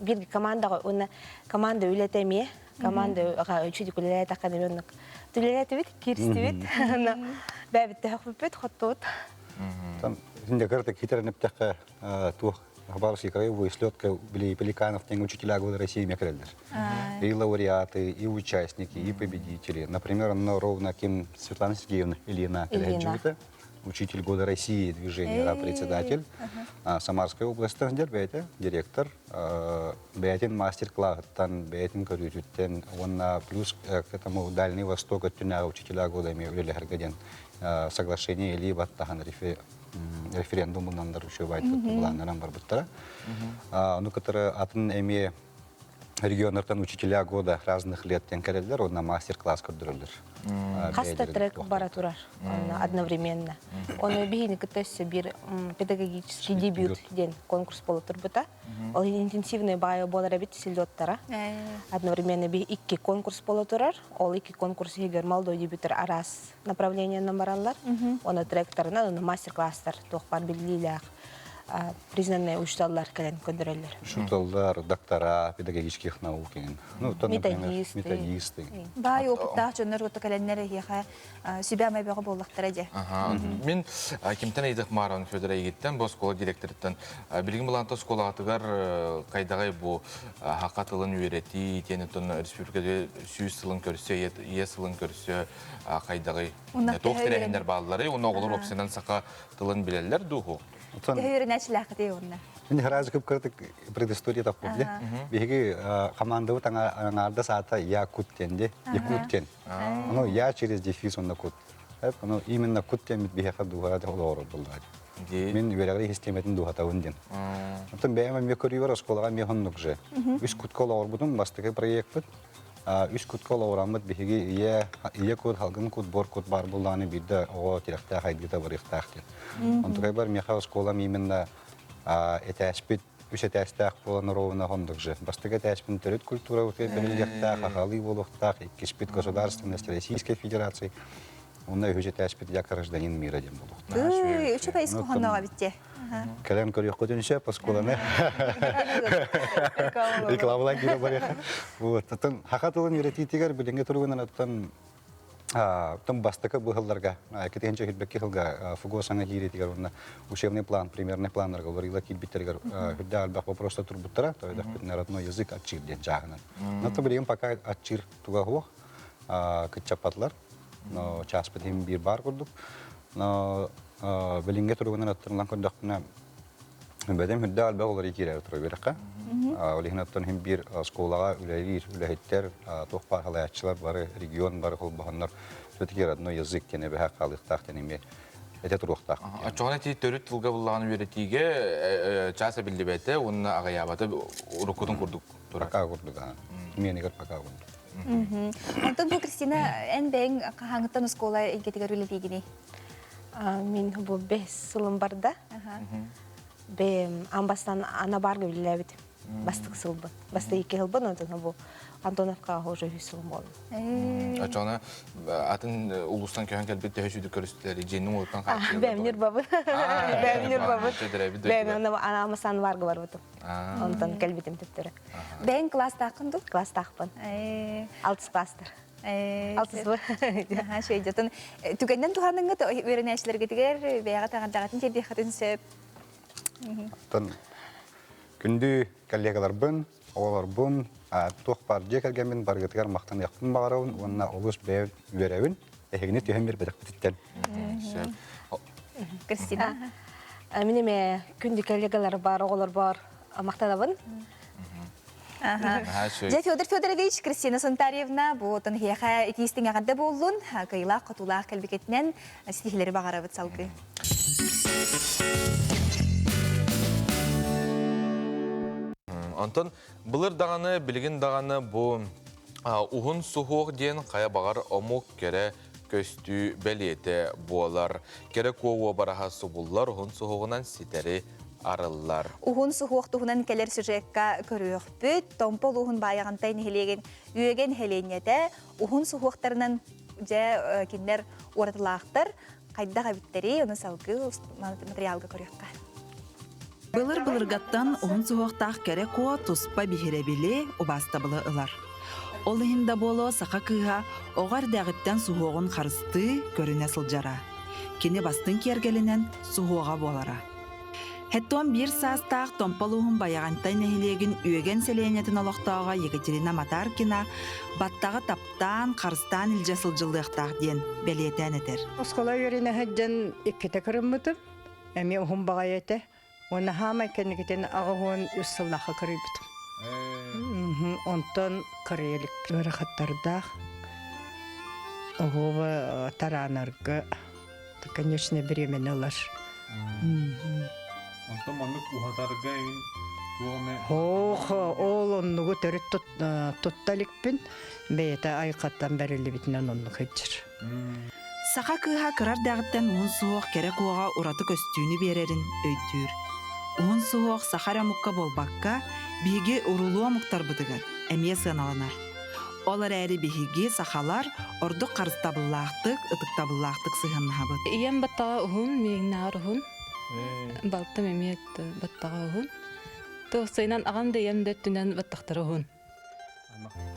биир командаҕа уонна команда үлэтэ эмиэ команда үчүгэй үлэлээтэххэ эмиэ оннук үлэлээтибит кииристибит бэйэбит төһөхпүппүт хоттубут Там инде кырта китерен эптеххэ туох Хабаровский краевой слетка били Пеликанов тен учителя года России мекрелдер. И лауреаты, и участники, и победители. Например, она ровно кем Светлана Сергеевна Ильина, Ильина. учитель года России движения, председатель. Самарской области бәйте, директор, бәйтин мастер-класстан, бәйтин көрүүтүттен, уонна плюс к этому Дальний Восток өттүнээҕи учителя года эми үлэлэһэргэ диэн соглашение или баттахан референдум булнандар үчүгэй былааннаран барбыттара. Ону кытары атын эми регионнартан учителя года разных лет тен кэлэллэр, онна мастер-класс көрдөрөллөр. Хас да трек бара турар одновременно. Оны биһини кытта өссө бир педагогический дебют диэн конкурс бола турбута. Ол интенсивный баайы буолар эбит слеттара. Одновременно би икки конкурс бола турар. Ол икки конкурс иһигэр молодой дебютер араас направлениянан бараллар. Оны тректорынан, оны мастер-класстар туох бар биллиилээх признанные учителлар кэлэн көрдөрөллөр. Учителлар, доктора педагогических наук, ну, то, методисты. Методисты. Баай опыттаах дьоннор отто кэлэннэр эһиэхэ сүбэ амай бөҕө буоллахтара дьэ. Мин кимтэн ыйдых Марон Федор Эйгиттен, бу оскуола директорыттан билигин булаанта оскуолаҕытыгар хайдаҕай бу хака тылын үөрэтии, тиэн республикада сүүс сылын көрсө, ийэ сылын көрсө хайдаҕай туох тэрээһиннэр баалларый, уонна оҕолор уопсайынан саха тылын билэллэр дуу? Төһө үөрэнээччилээххитий уонна? Мин сразу кып-кыратык предыстория таппыт. Биһиги командабыт аҥаарда саата я кут диэн якут диэн. Ну, я через дефис онно кут. Ну, именно кут диэн биһиэхэ дууһа олоҕор буллар. Мин үөрэҕи систиэмэтин дууһатабын диэн. Оттон бэйэм эмиэ көрүүбэр оскуолаҕа эмиэ оннук же. Үс кутка олоҕорбутум бастакы проекпыт. Үс кутка олоҕураммыт биһиги ийэ ийэ кут, халгын кут, бор кут баар буллааны биирдэ оҕо тирэхтээх айдыыта барыахтаах диэн. Онтукайбар миэхэ оскуолам именно этээспит үс этээстээх буолан ровно хондук же. Бастакы этээспин төрүт культура бэриллиэхтээх, ахалыы буолуохтаах, иккиспит государственность Российской Федерации, онно үһүс этээспит я гражданин мира диэн буолуохтаах. Үчүгэй ис хоһоонноох эбит Кэлэн көрүөххүтүн сөп оскуоланы. Рекламалаан киирэ барыаха. Вот, атын хаха тылын үөрэтиитигэр билиҥҥи туругунан оттон оттон бастакы быһылларга китиһинчэ хүрбэкки сылга ФГО саҥа киириитигэр уонна учебный план, примерный планнарга уларыйла киирбиттэригэр үрдээх элбэх вопростар турбуттара, тоойдохпутун родной язык аччыыр диэн чааһынан. Но то билигин пока аччыыр туга суох, кыччаппатылар. Но чааспыт иһин биир баар курдук. Но билиҥҥи туругунан аттарылан көрдөхпүнэ, бэдэм үрдээх элбэх уларыйыы киирэр турар үөрэххэ. Ол иһин оттон иһин биир оскуолаҕа үлэлиир үлэһиттэр, туох баар халайааччылар бары, регион бары холбоһоннор все-таки родной язык диэн эбэһэ хаалыахтаах диэн эмиэ этэ туруохтаах. Оччоҕуна ити төрүт тылга буллаҕын үөрэтиигэ чаас эбиллибэтэ уонна аҕыйаабата уруккутун курдук турар. Пока курдук, миэнигэр пока курдук. Онтон бу Кристина, эн бэйэҥ хаһааҥҥыттан оскуола эйгэтигэр үлэлиигиний? Мин бу бэс сылым барда. Бэйэм аан бастаан Анабарга үлэлээбитим. Бастык сылбын. Басты икки сылбын, онтон бу Антоновкаҕа уже үһүс сылым буолла. Очоҕуна атын улуустан көһөн кэлбит төһө сүүдүк көрүстүлэр дьиэнин уолуттан хааччыйаллар. Бэйэм Ньурбабын. Бэйэм Ньурбабын. Бэйэм Анаамасан Варга барбытым. Онтон кэлбитим төттөрү. Бэйэҥ кылаастааххын дуу? Кылаастаахпын. Алтыс класстар. Алтыс бу. Шөйдетин түгэннэн туһаныҥҥыт үөрэнээччилэргитигэр бэйэҕэ таҕардаҕытын тиэрдиэххитин сөп. Оттон күндү коллегаларбын, оҕолорбун, туох баар дьиэ кэргэммин барыгытыгар махтаныахпын баҕарабын уонна олус бэйэм үөрэбин. Эһигини түһэн биэрбэтэхпититтэн. Кристина. Мин эмэ күндү коллегалар бар, оҕолор бар махтанабын. Дьэ, Федор Федорович, Кристина Сунтарьевна, бу отон эһиэхэ итиистиҥ эҕэрдэ буоллун, кыйылаах хотуулаах кэлбикетинэн ситиһилэри баҕарабыт салгыы. Онтон былыр даҕаны, билигин даҕаны бу уһун суһуох диэн хайа баҕар омук кэрэ көстүү бэлиэтэ буолар. Кэрэ куо уобараһа субуллар уһун суһуоҕунан ситэри арыллар. Уһун суһуох туһунан кэлэр сюжекка көрүөхпүт. Томпо улууһун Баайаҕантай нэһилиэгин Үөгэн нэһилиэнньэтэ уһун суһуохтарынан дьэ кинилэр уратылаахтар хайдах эбиттэрий, ону салгыы материалга көрүөххэ. Былыр-былыргаттан уһун суһуохтаах кэрэ куо туспа биһирэбили, убаастабылы ылар. Ол иһин да буолуо саха кыыһа оҕо эрдээҕиттэн суһуоҕун харыстыы, көрүнэ сылдьара. Кини бастыҥ киэргэлинэн суһуоҕа буолара. Хэттон биир саастаах Томпо улууһун Байаҕантай нэһилиэгин Үөгэн сэлиэнньэтин олохтооҕо Екатерина Матаркина баттаҕы таптаан, харыстаан илдьэ сылдьыллыахтаах диэн бэлиэтээн этэр. Оскуола үөрэнэ сылдьан иккитэ кырыммытым. Эмиэ уһун баҕайы этэ. Уонна хаамай кэнникитин 83 сыллаахха кырыйбытым. Онтон кырыйа илик ыарахаттардаах. Оһуоба тараанарга, конечно, бириэмэни ылар. Онтон маннык уһатарга эҥин туох эмэ Ох, ол оннугу төрүт тутта иликпин. Бэйэтэ айхаттан бэриллибитинэн оннук сылдьар. Саха кыыһа кыра эрдэҕиттэн уһун суһуох кэрэ куоҕа ураты көстүүнү биэрэрин өйдүүр. Уһун суһуох саха эрэ омукка буолбакка, биһиги урулуу омуктарбытыгар эмиэ сыаналанар. Ол эрээри биһиги, сахалар, ордук харыстабыллаахтык, ытыктабыллаахтык сыһыаннаһабыт. Ийэм баттаҕа уһун, миигиннээҕэр уһун. Балтым эмиэ баттаҕа уһун. Туохсайынан аҕам да ийэм да өттүнэн баттахтара уһун.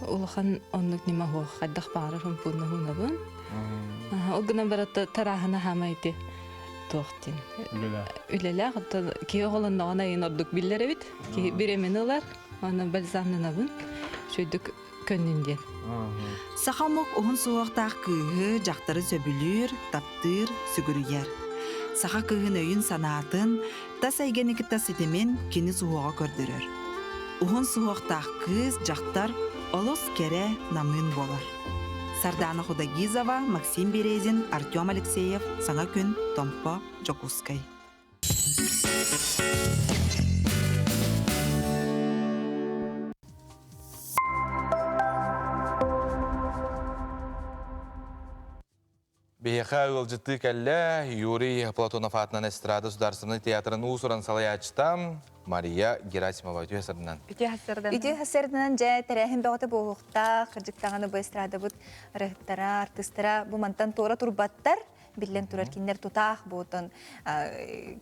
Улахан оннук ньыма суох, хайдах баҕарар хомпуунна хуунабын. Ол гынан барата тарааһына хаамай ити туох диэн. Үлэлээх. Оттон киһи оҕолонноҕуна айын ордук биллэр эбит. Киһи бириэмэни ылар, аны бальзамнанабын. Үчүгэйдик көннүн диэн. Саха омук уһун суһуохтаах кыыһы, дьахтары сөбүлүүр, таптыыр, сүгүрүйэр. Саха кыыһын өйүн-санаатын, тас эйгэни кытта ситимин кини суһуоҕа көрдөрөр. Уһун суһуохтаах кыыс, дьахтар олус кэрэ, намыын буолар. Сардаана Худогизова, Максим Березин, Артем Алексеев, Саҥа күн, Томпо, Дьокуускай. Биһиэхэ ыалдьыттыы кэллэ Юрий Платонов аатынан эстрада Государственнай театрын уус-уран салайааччыта Мария Герасимова үтүө сырдынан. Үтүө сырдынан дьэ тэрээһин бөҕөтө буолуохтаах, кырдьыктаҕаны бу эстрадабыт ырыһыттара, артыыстара бу мантан туора турбаттар. Биллэн турар кинилэр тутаах буотон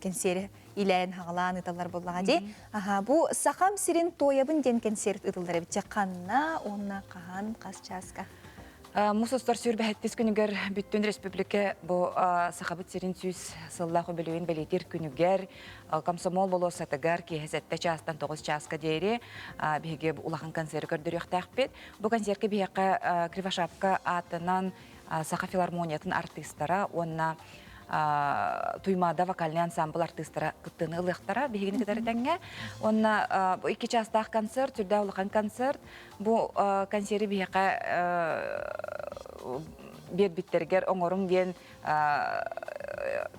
кэнсиэри илээн-хаҕалаан ыыталлар буоллаҕа дии. Аха, бу Сахам сирин туойабын диэн кэнсиэр ыытыллар эбит. Ханна уонна хаһан, хас чааска? Мус устар сүүрбэһэттис күнүгэр бүттүн республика бу Сахабыт сирин сүүс сыллаах үбүлүөйүн бэлиэтиир күнүгэр Комсомол болуоссатыгар киэһэ 7 чаастан 9 чааска диэри биһиги улахан концерт көрдөрүөхтээхпит. Бу концертка биһиэхэ Кривошапка аатынан Саха филармониятын артыыстара уонна Туймаада вокальный ансамбль артыыстара кыттыыны ылыахтара биһигини кытары тэҥҥэ. Уонна бу икки чаастаах концерт, сүрдээх улахан концерт. Бу концеры биһиэхэ биэрбиттэригэр оҥоруҥ диэн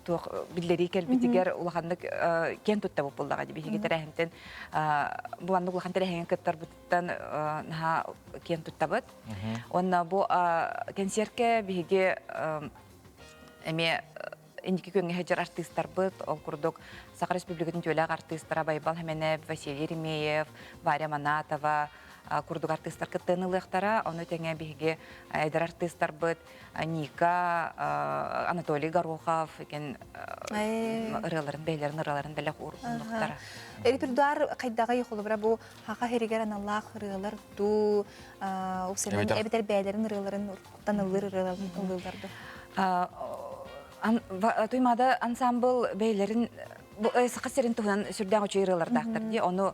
туох биллэрии кэлбитигэр улаханнык киэн туттабыт буоллаҕа дии биһиги тэрээһинтэн бу маннык улахан тэрээһиҥҥэ кыттарбытыттан наһаа киэн туттабыт. Уонна бу кэнсиэркэ биһиги эмиэ инники күөҥҥэ сылдьар артыыстарбыт, ол курдук Саха Республикатын үтүөлээх артыыстара Байбал Хэмэнэп, Василий Еремеев, Варя Манатова курдук артыыстар кыттыыны ылыахтара. Ону тэҥэ биһиги эдэр артыыстарбыт Ника, Анатолий Горохов икэн ырыаларын, бэйэлэрин ырыаларын бэлэх ууруннуктара. Репертуар хайдаҕый холобура бу хаха сиригэр аналлаах ырыалар дуу, эбэтэр бэйэлэрин ырыаларын уруккуттан ыллыыр ырыаларын ыллыыллар дуу? Туймаада ансамбл бэйэлэрин саха сирин туһунан сүрдээх үчүгэй ырыалардаахтар дии. Ону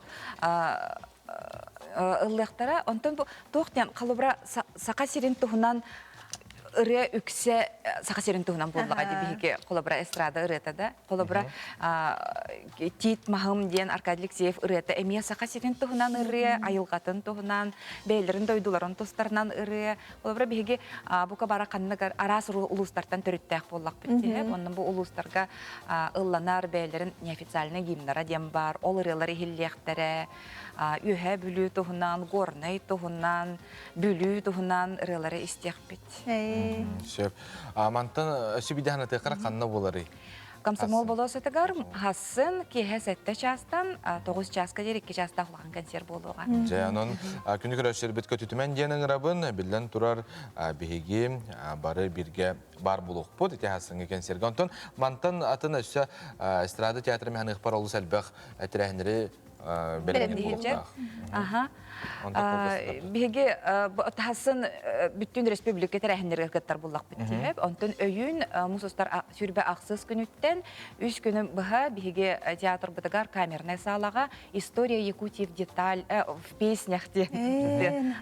ыллыахтара. Онтон бу туох диэн холобура саха сирин туһунан ырыа үксэ саха сирин туһунан буоллаҕа дии биһиги холобура эстрада ырыата да холобура Тиит маһым диэн Аркадий Алексеев ырыата эмиэ саха сирин туһунан ырыа айылҕатын туһунан бэйэлэрин дойдуларын тустарынан ырыа холобура биһиги бука бара ханнык араас улуустартан төрүттээх буоллахпыт дии онно бу улуустарга ылланар бэйэлэрин неофициальный гимнара диэн баар ол ырыалар иһиллиэхтэрэ Үөһээ Бүлүү туһунан, Горнай туһунан, Бүлүү туһунан ырыалары истиэхпит. Сөп. Мантан өссө бидэһэн атыахара ханна буоларый? Комсомол болуоссатыгар хассын киэһэ 7 чаастан 9 чааска диэри 2 чаастаах улахан концерт буолуоҕа. Дьэ, онон күнү көрөөччүлэрбит көтүтүмэн диэн ыҥырабын. Биллэн турар, биһиги бары бииргэ баар буолуохпут ити хассыҥҥы концерга. Онтон мантан атын өссө эстрада театры механыхпар олус элбэх тэрээһиннэри бэлэмниир буолуохтаах. Аха. Биһиги таһасын бүттүн республика тэрээһиннэригэр кыттар буллахпыт диэп. Онтон өйүүн муус устар сүүрбэ ахсыс күнүттэн үс күнү быһа биһиги театрбытыгар камернай саалаҕа История Якутии в деталь в песнях диэн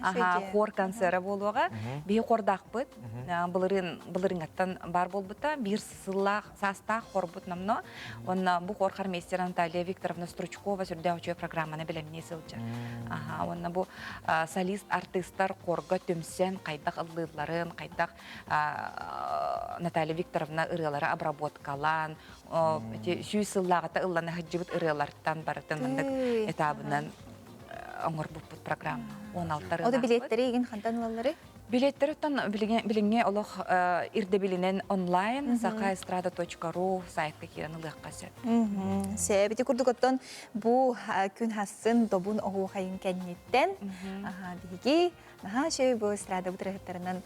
хор концера буолуоҕа. Биһи хордаахпыт. Былырыын былырыҥаттан бар буолбута. Биир сыллаах саастаах хорбут намно. Уонна бу хор хормейстер Наталья Викторовна Стручкова сүрдээх үчүгэй программаны бэлэмнии сылдьар. Аха, уонна бу солист артыыстар хорга түмсэн хайдах ыллыылларын, хайдах Наталья Викторовна ырыалары обработкалаан, ити сүүс сыллааҕыта ыллана сылдьыбыт ырыалартан барытын маннык этабынан оҥорбуппут программа. 16 ырыалаахпыт. Ото билеттэри игин хантан ылаллары? Билеттер оттон билиҥҥи олох ирдэбилинэн онлайн сахаэстрада.ру сайтка киирэн ылыахха сөп. Сөп. Ити курдук оттон бу күн хассын добун оһуохайын кэнниттэн биһиги наһаа үчүгэй бу эстрада бытырыһыттарынан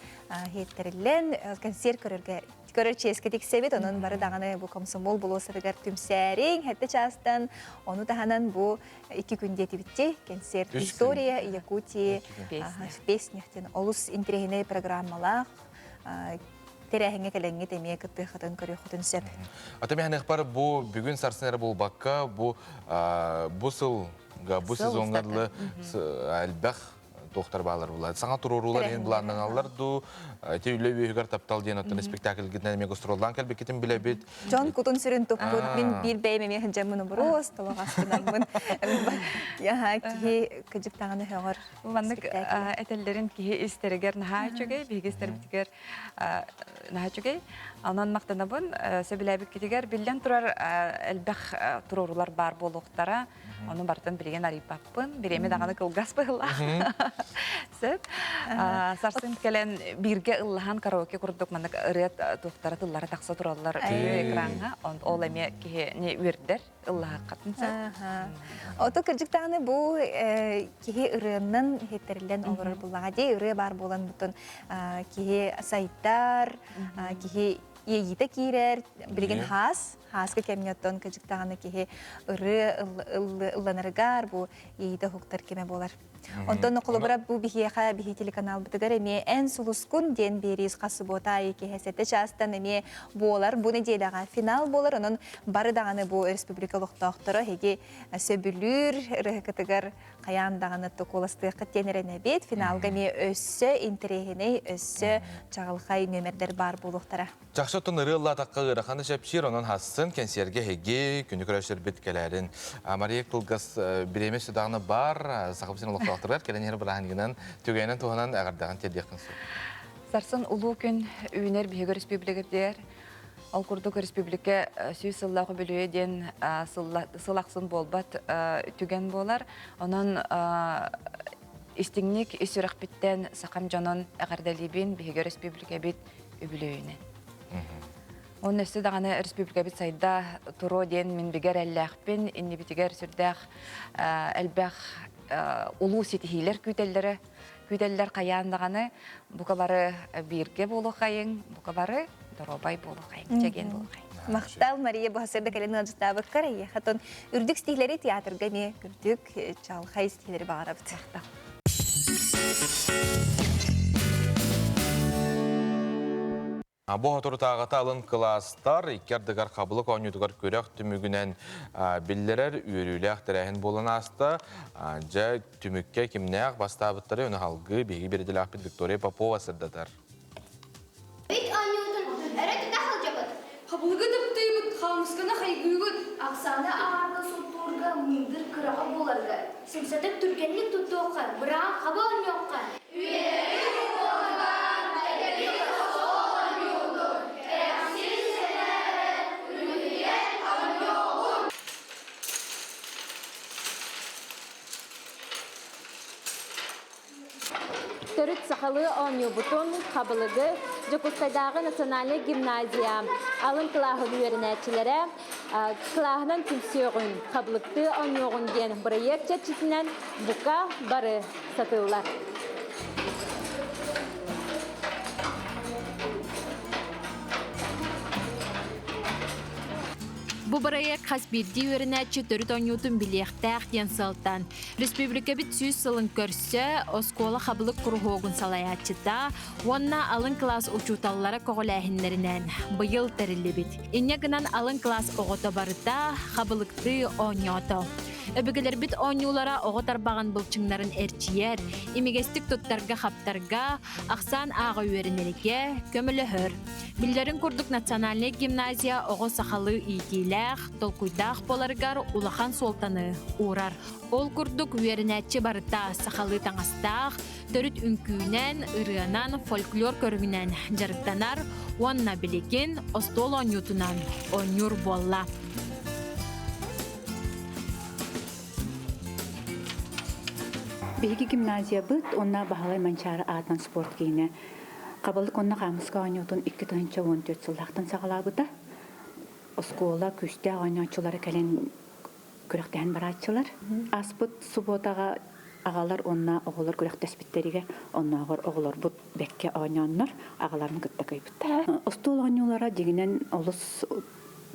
иһиттэриллэн концерт көрөргө көрөр чиэскэ тиксэбит. Онон бары даҕаны бу комсомол болуоссатыгар түмсээриҥ хэттэ чаастан ону таһынан бу икки күн диэтибитти концерт «История Якутии в песнях» диэн олус интэриэһинэй программалаах тэрээһиҥҥэ кэлэҥҥит эмиэ кыттыаххытын көрүөххүтүн сөп. Ата миһаныхпар бу бүгүн сарсын эрэ буолбакка бу бу сылга бу сезоҥҥа дылы элбэх туохтар баалар булар. Саҥа туруоруулар иһин былааннаналлар дуу, ити үлэ үөһүгэр таптал диэн оттон спектакльгитинэн эмиэ гастроллаан кэлбиккитин билэбит. Дьон кутун сүрүн туппут, мин биир бэйэм эмиэ сылдьаммын обуруос, толоҕастынаммын. Киһи кыдьык даҕаны өһөҕөр. Маннык этэллэрин киһи истэригэр наһаа үчүгэй, биһиги истэрбитигэр наһаа үчүгэй. Онон махтанабын сөбүлээбиккитигэр биллэн турар элбэх туруорулар баар буолуохтара. Ону барытын билигин арыйбаппын. Бириэмэ даҕаны кылгас быһыылаах. Сөп. Сарсын кэлэн бииргэ ыллаһан караоке курдук маннык ырыа туохтара тыллара тахса тураллар экраҥҥа. Ол эмиэ киһини үөрдэр ыллаһаххатын сөп. Ото кырдьык даҕаны бу киһи ырыаннан иһиттэриллэн олорор буллаҕа дии. Ырыа баар буолан бутун киһи сайдар, киһи иэйиитэ киирэр. Билигин хаас Ааскы кэмҥэ оттон кыдьыктаҕына киһи ырыа ылланарыгар бу иэйиитэ уһуктар кэмэ буолар. Онтон холобура бу биһиэхэ биһи телеканалбытыгар эмиэ эн сулускун диэн биэрии хас субуота аайы киһи сэтэ чаастан эмиэ буолар. Бу нэдиэлэҕэ финал буолар. Онон бары даҕаны бу республика олохтоохторо эһиги сөбүлүүр ырыһыкытыгар хайаан даҕаны токуоластыаххыт диэн эрэнэбит. Финалга эмиэ өссө интэриэһинэй, өссө чаҕылхай нүөмэрдэр баар буолуохтара. Чахчы оттон ырыа ыллаатахха ыараханы чэпчиир, онон хассын кэнсиэргэ эһиги күнү көрөөччүлэрбит кэлээрин. Мария кылгас бириэмэ сүдаҕына бар, Сахабыт сирин олохтоохторугар кэлэн иһэр бырааһынньыгынан түгэнэн туһанан эҕэрдэҕин тиэрдиэххин сөп. Сарсын улуу күн үүнэр биһиги өрөспүүбүлүкэбитигэр ол курдук республика сүүс сыллаах үбүлүөйэ диэн сыл ахсын буолбат түгэн буолар. Онон истиҥник ис сүрэхпиттэн сахам дьонун эҕэрдэлиибин биһиги өрөспүүбүлүкэбит үбүлүөйүнэн. Онно өссө даҕаны республикабыт сайда туруо диэн мин бигэ эрэллээхпин. Иннибитигэр сүрдээх элбэх улуу ситиһиилэр күүтэллэрэ күүтэллэр хайаан даҕаны бука бары бииргэ буолуохайыҥ, бука бары доруобай буолуохайыҥ, чэгиэн буолуохайыҥ. Махтал Мария бу сырда кэлэн ыалдьыттаабыккар эйиэхэ үрдүк стихлэри театрга эмиэ үрдүк чалхай стихлэри баҕарабыт. Махтал. Бу соторутааҕыта алын кылаастар икки ардыгар хабылык оонньуутугар күрэх түмүгүнэн биллэрэр үөрүүлээх тэрээһин буолан ааста. Дьэ, түмүккэ кимнээх бастаабыттары ону салгыы биһиги бириделээхпит Виктория Попова сырдатар. Бит оонньуутун өрө тута сылдьабыт. Хабылыгы таптыыбыт, хаамысканы хайгыыбыт. Оксана аарга суттуурга мындыр кыраҕа буоларга, сымсатык түргэнник туттуохха, быраан хаба оонньуохха. Үөрүү буолугар тэтэбил оонньуутун, кэрэхсил сэнээрэн үлүһүйэн оонньуоҕун. Төрүт сахалыы оонньуубутун, хабылыгы Дьокуускайдааҕы национальнай гимназия алын кылааһын үөрэнээччилэрэ кылааһынан түмсүөҕүн, хабылыктыы оонньуоҕун диэн бырайыак чэрчитинэн бука бары сатыыллар. Бу бырайыак хас биирдии үөрэнээччи төрүт оонньуутун билиэхтээх диэн сыалтан республикабыт 100 сылын көрсө оскуола хабылык куруһуогун салайааччыта уонна алын кылаас учууталлара көҕүлээһиннэринэн быйыл тэриллибит. Инньэ гынан алын кылаас оҕото барыта хабылыктыы оонньоото. Өбүгэлэрбит оонньуулара оҕо тарбаҕын былчыҥнарын эрчийэр, имигэстик туттарга-хаптарга, ахсаан ааҕа үөрэнэргэ көмөлөһөр. Биллэрин курдук национальнай гимназия оҕо сахалыы иитиилээх, толкуйдаах буоларыгар улахан суолтаны уурар. Ол курдук үөрэнээччи барыта сахалыы таҥастаах, төрүт үҥкүүнэн, ырыанан, фольклор көрүҥүнэн дьарыктанар уонна билигин остуол оонньуутунан оонньуур буолла. Биһиги гимназиябыт уонна Баһылай Манчаары аатынан спорт киинэ Хабылык уонна хаамыска оонньуутун 2014 сыллаахтан саҕалаабыта. Оскуола күүстээх оонньооччулара кэлэн күрэхтэһэн барааччылар. Ааспыт субуотаҕа аҕалар уонна оҕолор күрэхтэспиттэригэр оннооҕор оҕолорбут бэккэ оонньооннор аҕаларын кытта кыайбыттар. Остуол оонньуулара дьиҥинэн олус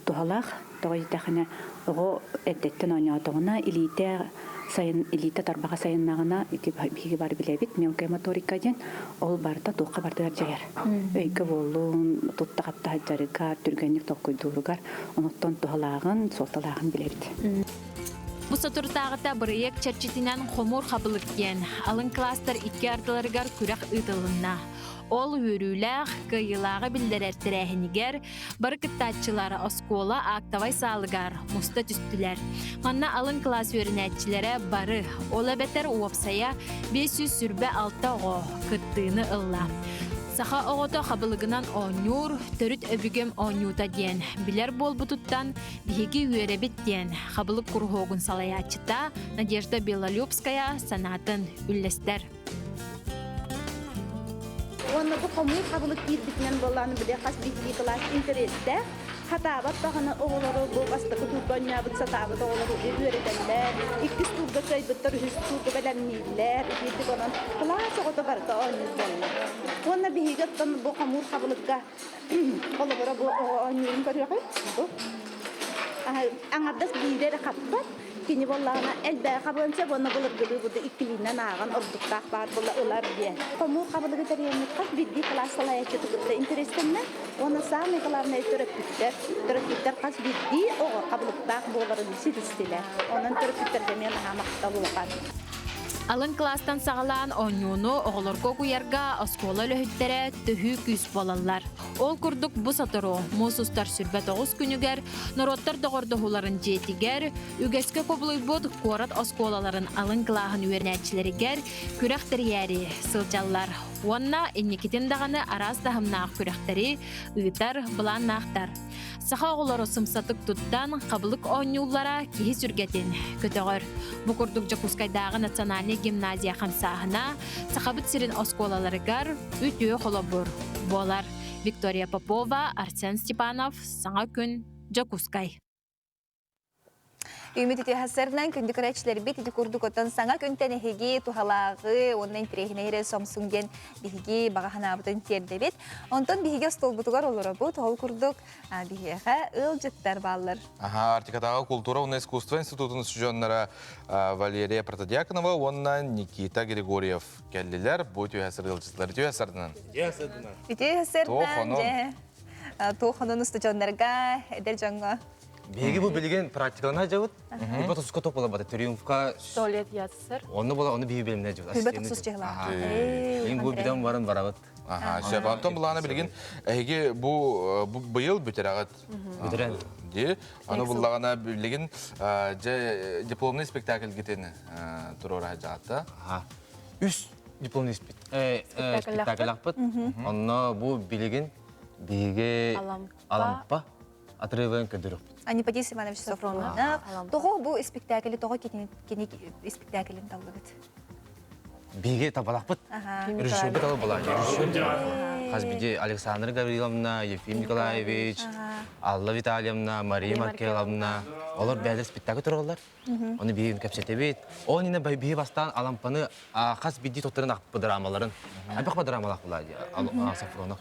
туһалаах. Тоҕо диэтэххинэ, оҕо эрдэттэн оонньоотоҕуна, илиитэ сайын илиитэ тарбаҕа сайыннаҕына, ити биһиги бары билэбит, мелкая моторика диэн, ол барыта туохха барытыгар дьайар. Өйгө буоллун, тутта-хапта сылдьарыгар, түргэнник толкуйдууругар, онуттан туһалааҕын, суолталааҕын билэбит. Бу соторутааҕыта бырайыак чэрчитинэн хомуур хабылык диэн алын кылаастар икки ардыларыгар күрэх ыытылынна. Ол үөрүүлээх, кыайыылааҕы биллэрэр тэрээһинигэр Бары кыттааччылар оскуола актовай саалыгар муста түстүлэр. Манна алын кылаас үөрэнээччилэрэ бары, ол эбэтэр уопсайа 526 оҕо кыттыыны ылла. Саха оҕото хабылыгынан оонньуур, төрүт өбүгэм оонньуута диэн билэр буолбутуттан биһиги үөрэбит диэн хабылык куруһуогун салайааччыта Надежда Белолюбская санаатын үллэстэр. Уонна бу хомуур хабылык киирбитинэн буоллаҕына били хас биирдии кылаас интэриэстээх. Хатаабат даҕаны оҕолору бу бастакы туурга оонньообут сатаабыт оҕолору үөрэтэллэр. Иккис туурга кыайбыттар үһүс туурга бэлэмнииллэр. Итиитик онон кылаас оҕото барыта оонньуур буолла. Уонна биһиги оттон бу хомуур хабылыкка холобура бу оҕо оонньуурун көрүөҕү. Бу аҥардас биирэ эрэ хаппат. Кини буоллаҕына элбэҕи хабыан сөп уонна былыргылыы курдук иккилиинэн ааҕан ордуктаах баар буола ылар диэн. Хомуур хабылыгы тэрийэммит хас биирдии кылаас салайааччыта кытта интэриэстэннэ уонна саамай главное төрөппүттэр. Төрөппүттэр хас биирдии оҕо хабылыктаах буоларын ситистилэр. Онон төрөппүттэргэ эмиэ наһаа махтал улахан. Алын кылаастан саҕалаан оонньууну оҕолорго угуйарга оскуола үлэһиттэрэ төһүү күүс буолаллар. Ол курдук бу сотору муус устар 29 күнүгэр норуоттар доҕордоһууларын дьиэтигэр үгэскэ кубулуйбут куорат оскуолаларын алын кылааһын үөрэнээччилэригэр күрэх тэрийээри сылдьаллар уонна инникитин даҕаны араас таһымнаах күрэхтэри ыытар былааннаахтар. Саха оҕолоро сымсатык туттан, хабылык оонньууллара киһи сүргэтин көтөҕөр. Бу курдук Дьокуускайдааҕы национальнай гимназия хамсааһына Сахабыт сирин оскуолаларыгар үтүө холобур буолар. Виктория Попова, Арсен Степанов, Саҥа күн, Дьокуускай. Үмүт ити хасарынан күндү көрөөччүлэрбит ити курдук оттон саҥа күнтэн эһиги туһалааҕы уонна интэриэһинэй сомсуҥ диэн биһиги баҕа санаабытын тиэрдэбит. Онтон биһиги остуолбутугар олоробут. Ол курдук биһиэхэ ыалдьыттар бааллар. Аха, Арктикатааҕы култуура уонна искусство институтун устудьуоннара Валерия Протодьяконова уонна Никита Григорьев кэллилэр. Бу түһэ сырыылдьыттар үтүө сардынан. Үтүө сардынан. Үтүө сардан. Туох онон устудьуоннарга, эдэр дьоҥҥо Биһиги бу билигин практикалана дьабыт. Күлбэ тосуска топ була бата Триумфка. Туалет ЯССР. Онно була оны биһи билимне дьабыт. Күлбэ тосус дьыһла. Мин бу биден баран барабыт. Аха, сөп. Антон булаана билигин эһиги бу быйыл бүтэрэҕит. Бүтэрэн. Ди. Аны буллагана билигин же дипломный спектакльгитин туруора жаатта. Үс дипломный спектакль Онно бу билигин биһиги Алампа отрывын көрдөрүөхпүт. Аниподис Иванович Софронов. Тоҕо бу спектакль тоҕо кини спектаклин таллыгыт? Биһиги табалахпыт. Режиссербит алы була. Режиссер хас биди Александра Гавриловна, Ефим Николаевич, Алла Витальевна, Мария Маркеловна олор бээлер спектакль тураллар. Оны биһиги кэпсэтэбит. Ол инне биһи бастаан Алампаны хас биди тоттарын ақпы драмаларын. Айбақ драмалах була Софронов.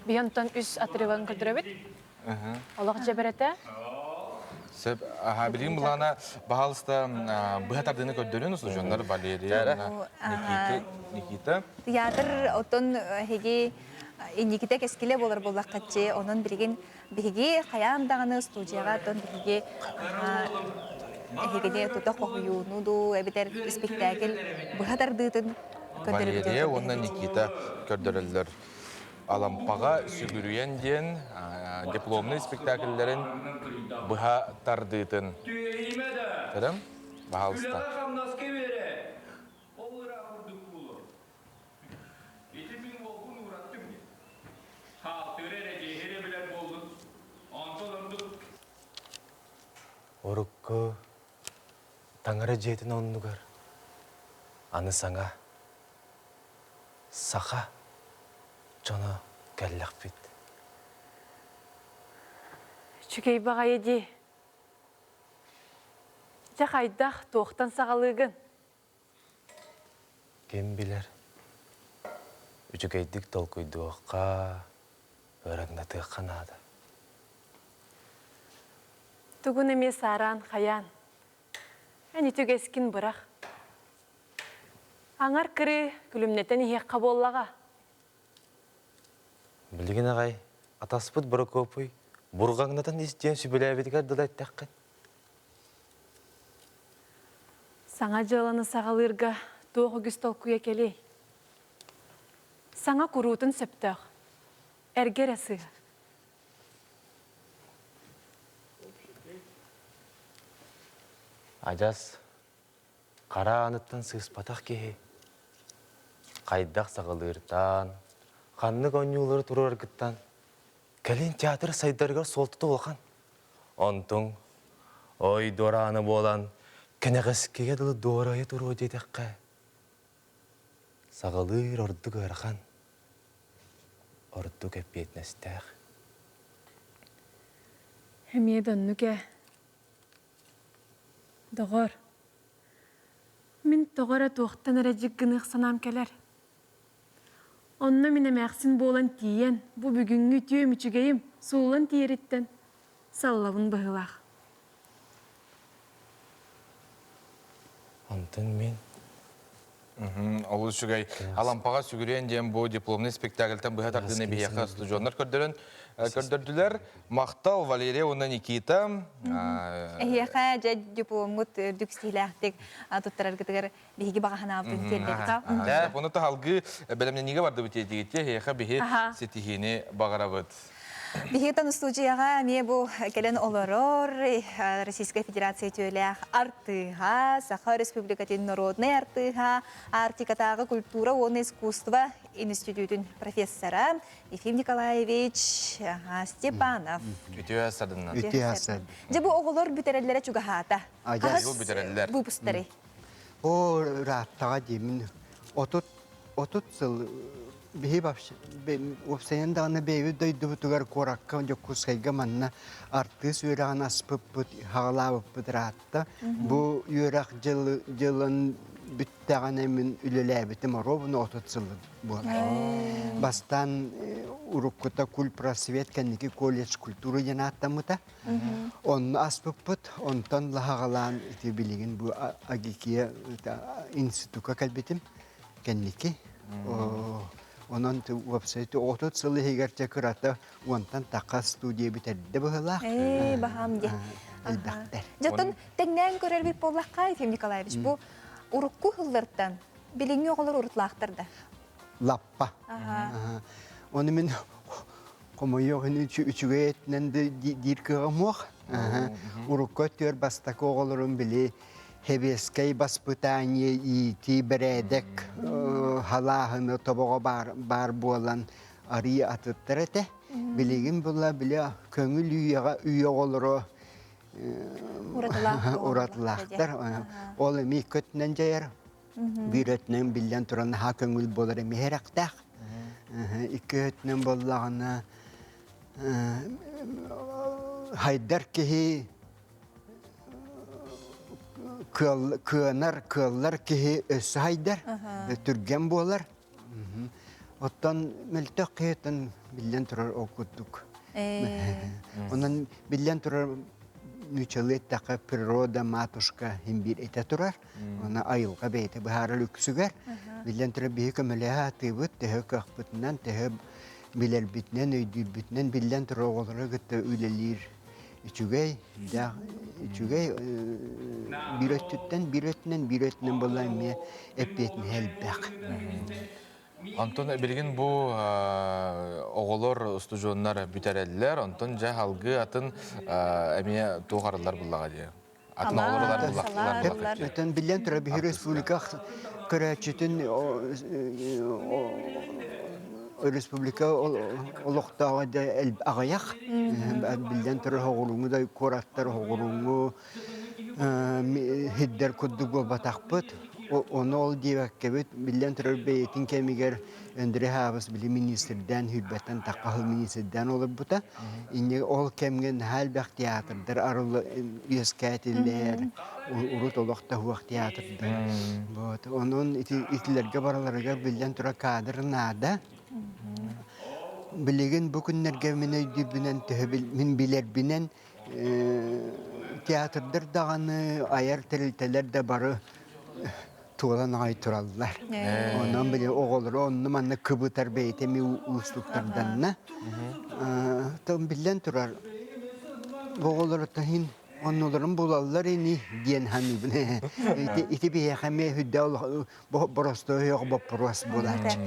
Биһи онтон үс отрывын көрдөрөбүт. Олох дьэбэрэтэ. Сөп. Аха, билигин былаана баһаалыста быһа тардыыны көрдөрүн устудьуоннар Валерия, Никита, Никита. Театр оттон эһиги инникитэ кэскилэ буолар буоллаххытчы, онон билигин биһиги хайаан даҕаны студияҕа оттон биһиги эһигини тута хоһуйууну дуу эбэтэр испиктээкил быһа тардыытын көрдөрөбүт. Валерия уонна Никита көрдөрөллөр. Алампаҕа сүгүрүйэн диэн дипломнай спектакльлэрин быһа тардыытын. Көрөм, баһаалыста. Урукку таҥара дьиэтин оннугар аны саҥа саха дьоно кэллэхпит. Үчүгэй баҕайы дии. Дьэ хайдах, туохтан саҕалыыгын? Ким билэр, үчүгэйдик толкуйдуохха, ыараҥнатыахха наада. Тугун эмиэ саараан хайаан. Эн үтүгэскин бырах. Аҥар кырыы күлүмнэтэн иһиэххэ буоллаҕа. Билигин аҕай атаспыт Борокуопуй бурҕаҥнатан ис диэн сүбэлээбитигэр дылы эттэххин. Саҥа дьыаланы саҕалыырга туох үгүс толкуйа кэлиэй? Саҥа куруутун сөптөөх. Эргэ эрэ сыыһа. Адьас хара ааныттан сыыспатах киһи хайдах саҕалыыртан, ханнык оонньуулары туруораргыттан кэлин театр сайдарыгар суолтата улахан. Онтуҥ ой дуораана буолан кэнэҕэскигэ дылы дуорайа туруо диэтэххэ, саҕалыыр ордук ыарахан, ордук эппиэтинэстээх. Эмиэ да оннук ээ. Доҕор, мин тоҕо эрэ туохтан эрэ дьик гыныах санаам кэлэр. Онно мин эмээхсин буолан тиийэн, бу бүгүҥҥү үтүөм үчүгэйим сууллан тиийэриттэн саллабын быһыылаах. Онтон мин Олус үчүгэй. Алампаҕа сүгүрүйэн диэн бу дипломный спектакльтан быһа тардыыны биһиэхэ устудьуоннар көрдөрөн көрдөрдүлэр. Махтал Валерия уонна Никита. Эһиэхэ дьэ дипломҥут үрдүк стилээхтик туттараргытыгар биһиги баҕа санаабытын тиэрдэбит. Ону таһалгыы бэлэмнэниигэ бардыбыт диэтигит эһиэхэ биһи ситиһиини баҕарабыт. Биһиги устуудьуйаҕа эмиэ бу кэлэн олорор Российскай Федерация үтүөлээх артыыһа, Саха Республикатын народнай артыыһа, Арктикатааҕы культура уонна искусство институтун профессора Ефим Николаевич Степанов. Үтүө садыннан. Үтүө садын. Дьэ бу оҕолор бүтэрэллэрэ чугаһаата. Хаһыс бүтэрэллэр. Выпустары. О, ырааттаҕа диэмин. 30 30 сыл биһи уопсайынан даҕаны бэйэбит дойдубутугар куоракка Дьокуускайга манна артыыс үөрэҕин аспыппыт, хаҕалаабыппыт ыраатта. Бу үөрэх дьылын бүттэҕинэ мин үлэлээбитим оруобуна 30 сыл буолар. Бастаан уруккута кульпросвет кэнники колледж культуры диэн ааттаммыта. Онно аспыппыт, онтон лаһаҕалаан ити билигин бу АГИКИЯ институкка кэлбитим кэнники. Онон уопсай 30 сыл иһигэр чэ кырата уонтан таха студия бүтэрдэ быһылаах. Ээ, баһаам диэ. Элбэхтэр. Дьоттон тэҥнээн көрөр бит буоллахха, Ефим Николаевич, бу урукку сыллартан билиҥҥи оҕолор урутлаахтар да? Лаппа. Оны мин хомойуох иһин үчүгэй этинэн диир кыаҕым суох. Урукку өттүгэр бастакы оҕолорум били Хэбиэскэй баспытание иитии бэрээдэк халааһыны тобоҕо баар буолан арыы атыттар этэ. Билигин була били көҥүл үйэҕэ үйэ оҕолоро уратылаахтар. Ол эмиэ көтүнэн дьайар. Биир өттүнэн биллэн туран наһаа көҥүл буолар эмиэ эрэхтээх. Икки өттүнэн буоллаҕына хайдар киһи кыанар, кыаллар киһи өссө хайдар, түргэн буолар. Оттон мөлтөх киһиттэн биллэн турар ол курдук. Онон биллэн турар нууччалыы эттэххэ природа матушка иһин биир этэ турар. Оны айылҕа бэйэтэ быһаарар үксүгэр. Биллэн турар биһи көмөлөһө атыыбыт, төһө кыахпытынан, төһө билэрбитинэн, өйдүүрбүтүнэн биллэн турар оҕолору кытта үлэлиир үчүгэй, дээх үчүгэй биир өттүттэн, биир өттүнэн, биир өттүнэн буолла эмиэ эппиэтинэһэ элбэх. Онтон билигин бу оҕолор, устудьуоннар бүтэрэллэр, онтон дьэ алгыы атын эмиэ туох арыллар буллаҕа дии. Атын оҕолор ылар буллахтылар. Өтөн биллэн турар биһи республика көрөөччүтүн республика олохтооҕо да аҕыйах. Биллэн турар оҕуруҥу да куораттар оҕуруҥу Хиддер курдук буолбатахпыт. Ону ол диэбэккэбит, биллэн турар бэйэтин кэмигэр Андрей Хаабыс били министрдээн хүрбэттэн таххаһыл министрдээн олорбута. Инньэ ол кэмҥэ наһаа элбэх театрдар арылла үөскээтилэр, урут олох да суох театрдар. Вот. Онон ити итилэргэ бараларыгар биллэн турар кадр наада. Билигин бу күннэргэ мин өйдүүрбүнэн төһө мин билэрбинэн Театрдар даҕаны, айар тэрилтэлэр да бары туолан аҕай тураллар. Онон били оҕолору онно-манна кыбытар бэйэтэ эмиэ уустуктарданна. Тон биллэн турар, оҕолору иһин оннуларын булаллар ини диэн саныыбын. Ити биһиэхэ эмиэ үрдэ боростуой боппуруос буолааччы.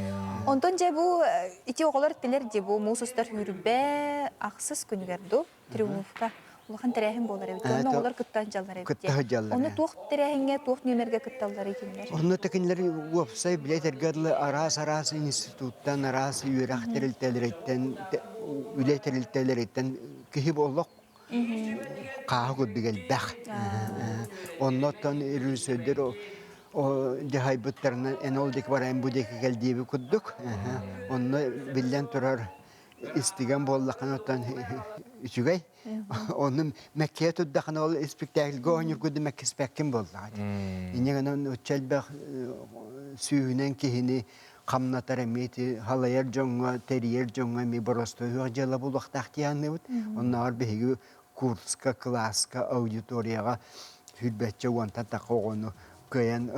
Онтон дьэ бу ити оҕолор тилэр дьэ бу муус устар хүрбэ ахсыс күнүгэр ду Триумфка улахан тэрээһин буолар эбит. Онно оҕолор кытта сылдьаллар эбит. Кытта сылдьаллар. Онно туох тэрээһиҥҥэ, туох нүөмэргэ кытталлар кинилэр? Онно кинилэр уопсай билэ дылы араас-араас институттан, араас үөрэх тэрилтэлэриттэн, үлэ тэрилтэлэриттэн киһи олох хааһы курдук элбэх. Оннуттан режиссердэр дьаһайбыттарынан эн ол диэки барайын бу диэки кэл диэби курдук. Онно биллэн турар истигэн буоллаххына оттон үчүгэй. Ону мэккиэ турдахына ол испиктээкилгэ оонньуургу да мэккиспэккин буоллаҕа. Инньэ гынан оччо элбэх сүүһүнэн киһини хамнатар эмиэ ити халайар дьоҥҥо, тэрийэр дьоҥҥо эмиэ боростуой дьыала буолуохтаах дии саныыбыт. Оннооҕор биһиги курска, кылааска, аудиторияҕа сүүрбэччэ уонтан тахха оҕону кыайан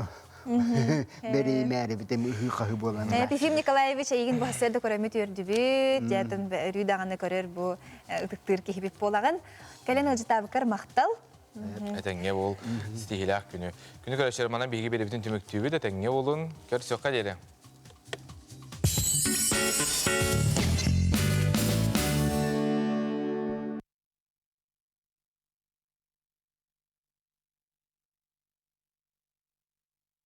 бэриимээрибит эми ыһыы-хаһыы буолан Ефим Николаевич эйигин бу сарда көрөммүт үөрдүбүт, дьэтин өрүү даҕаны көрөр бу ытыктыыр киһибит буолаҕын. Кэлэн ыалдьытаабыккар махтал. Этэҥҥэ буол, ситиһиилээх күнү. Күнү көрөчөр манан биһиги биэрэбитин түмүктүүбүт, этэҥҥэ буолун, көрсүөххэ диэри.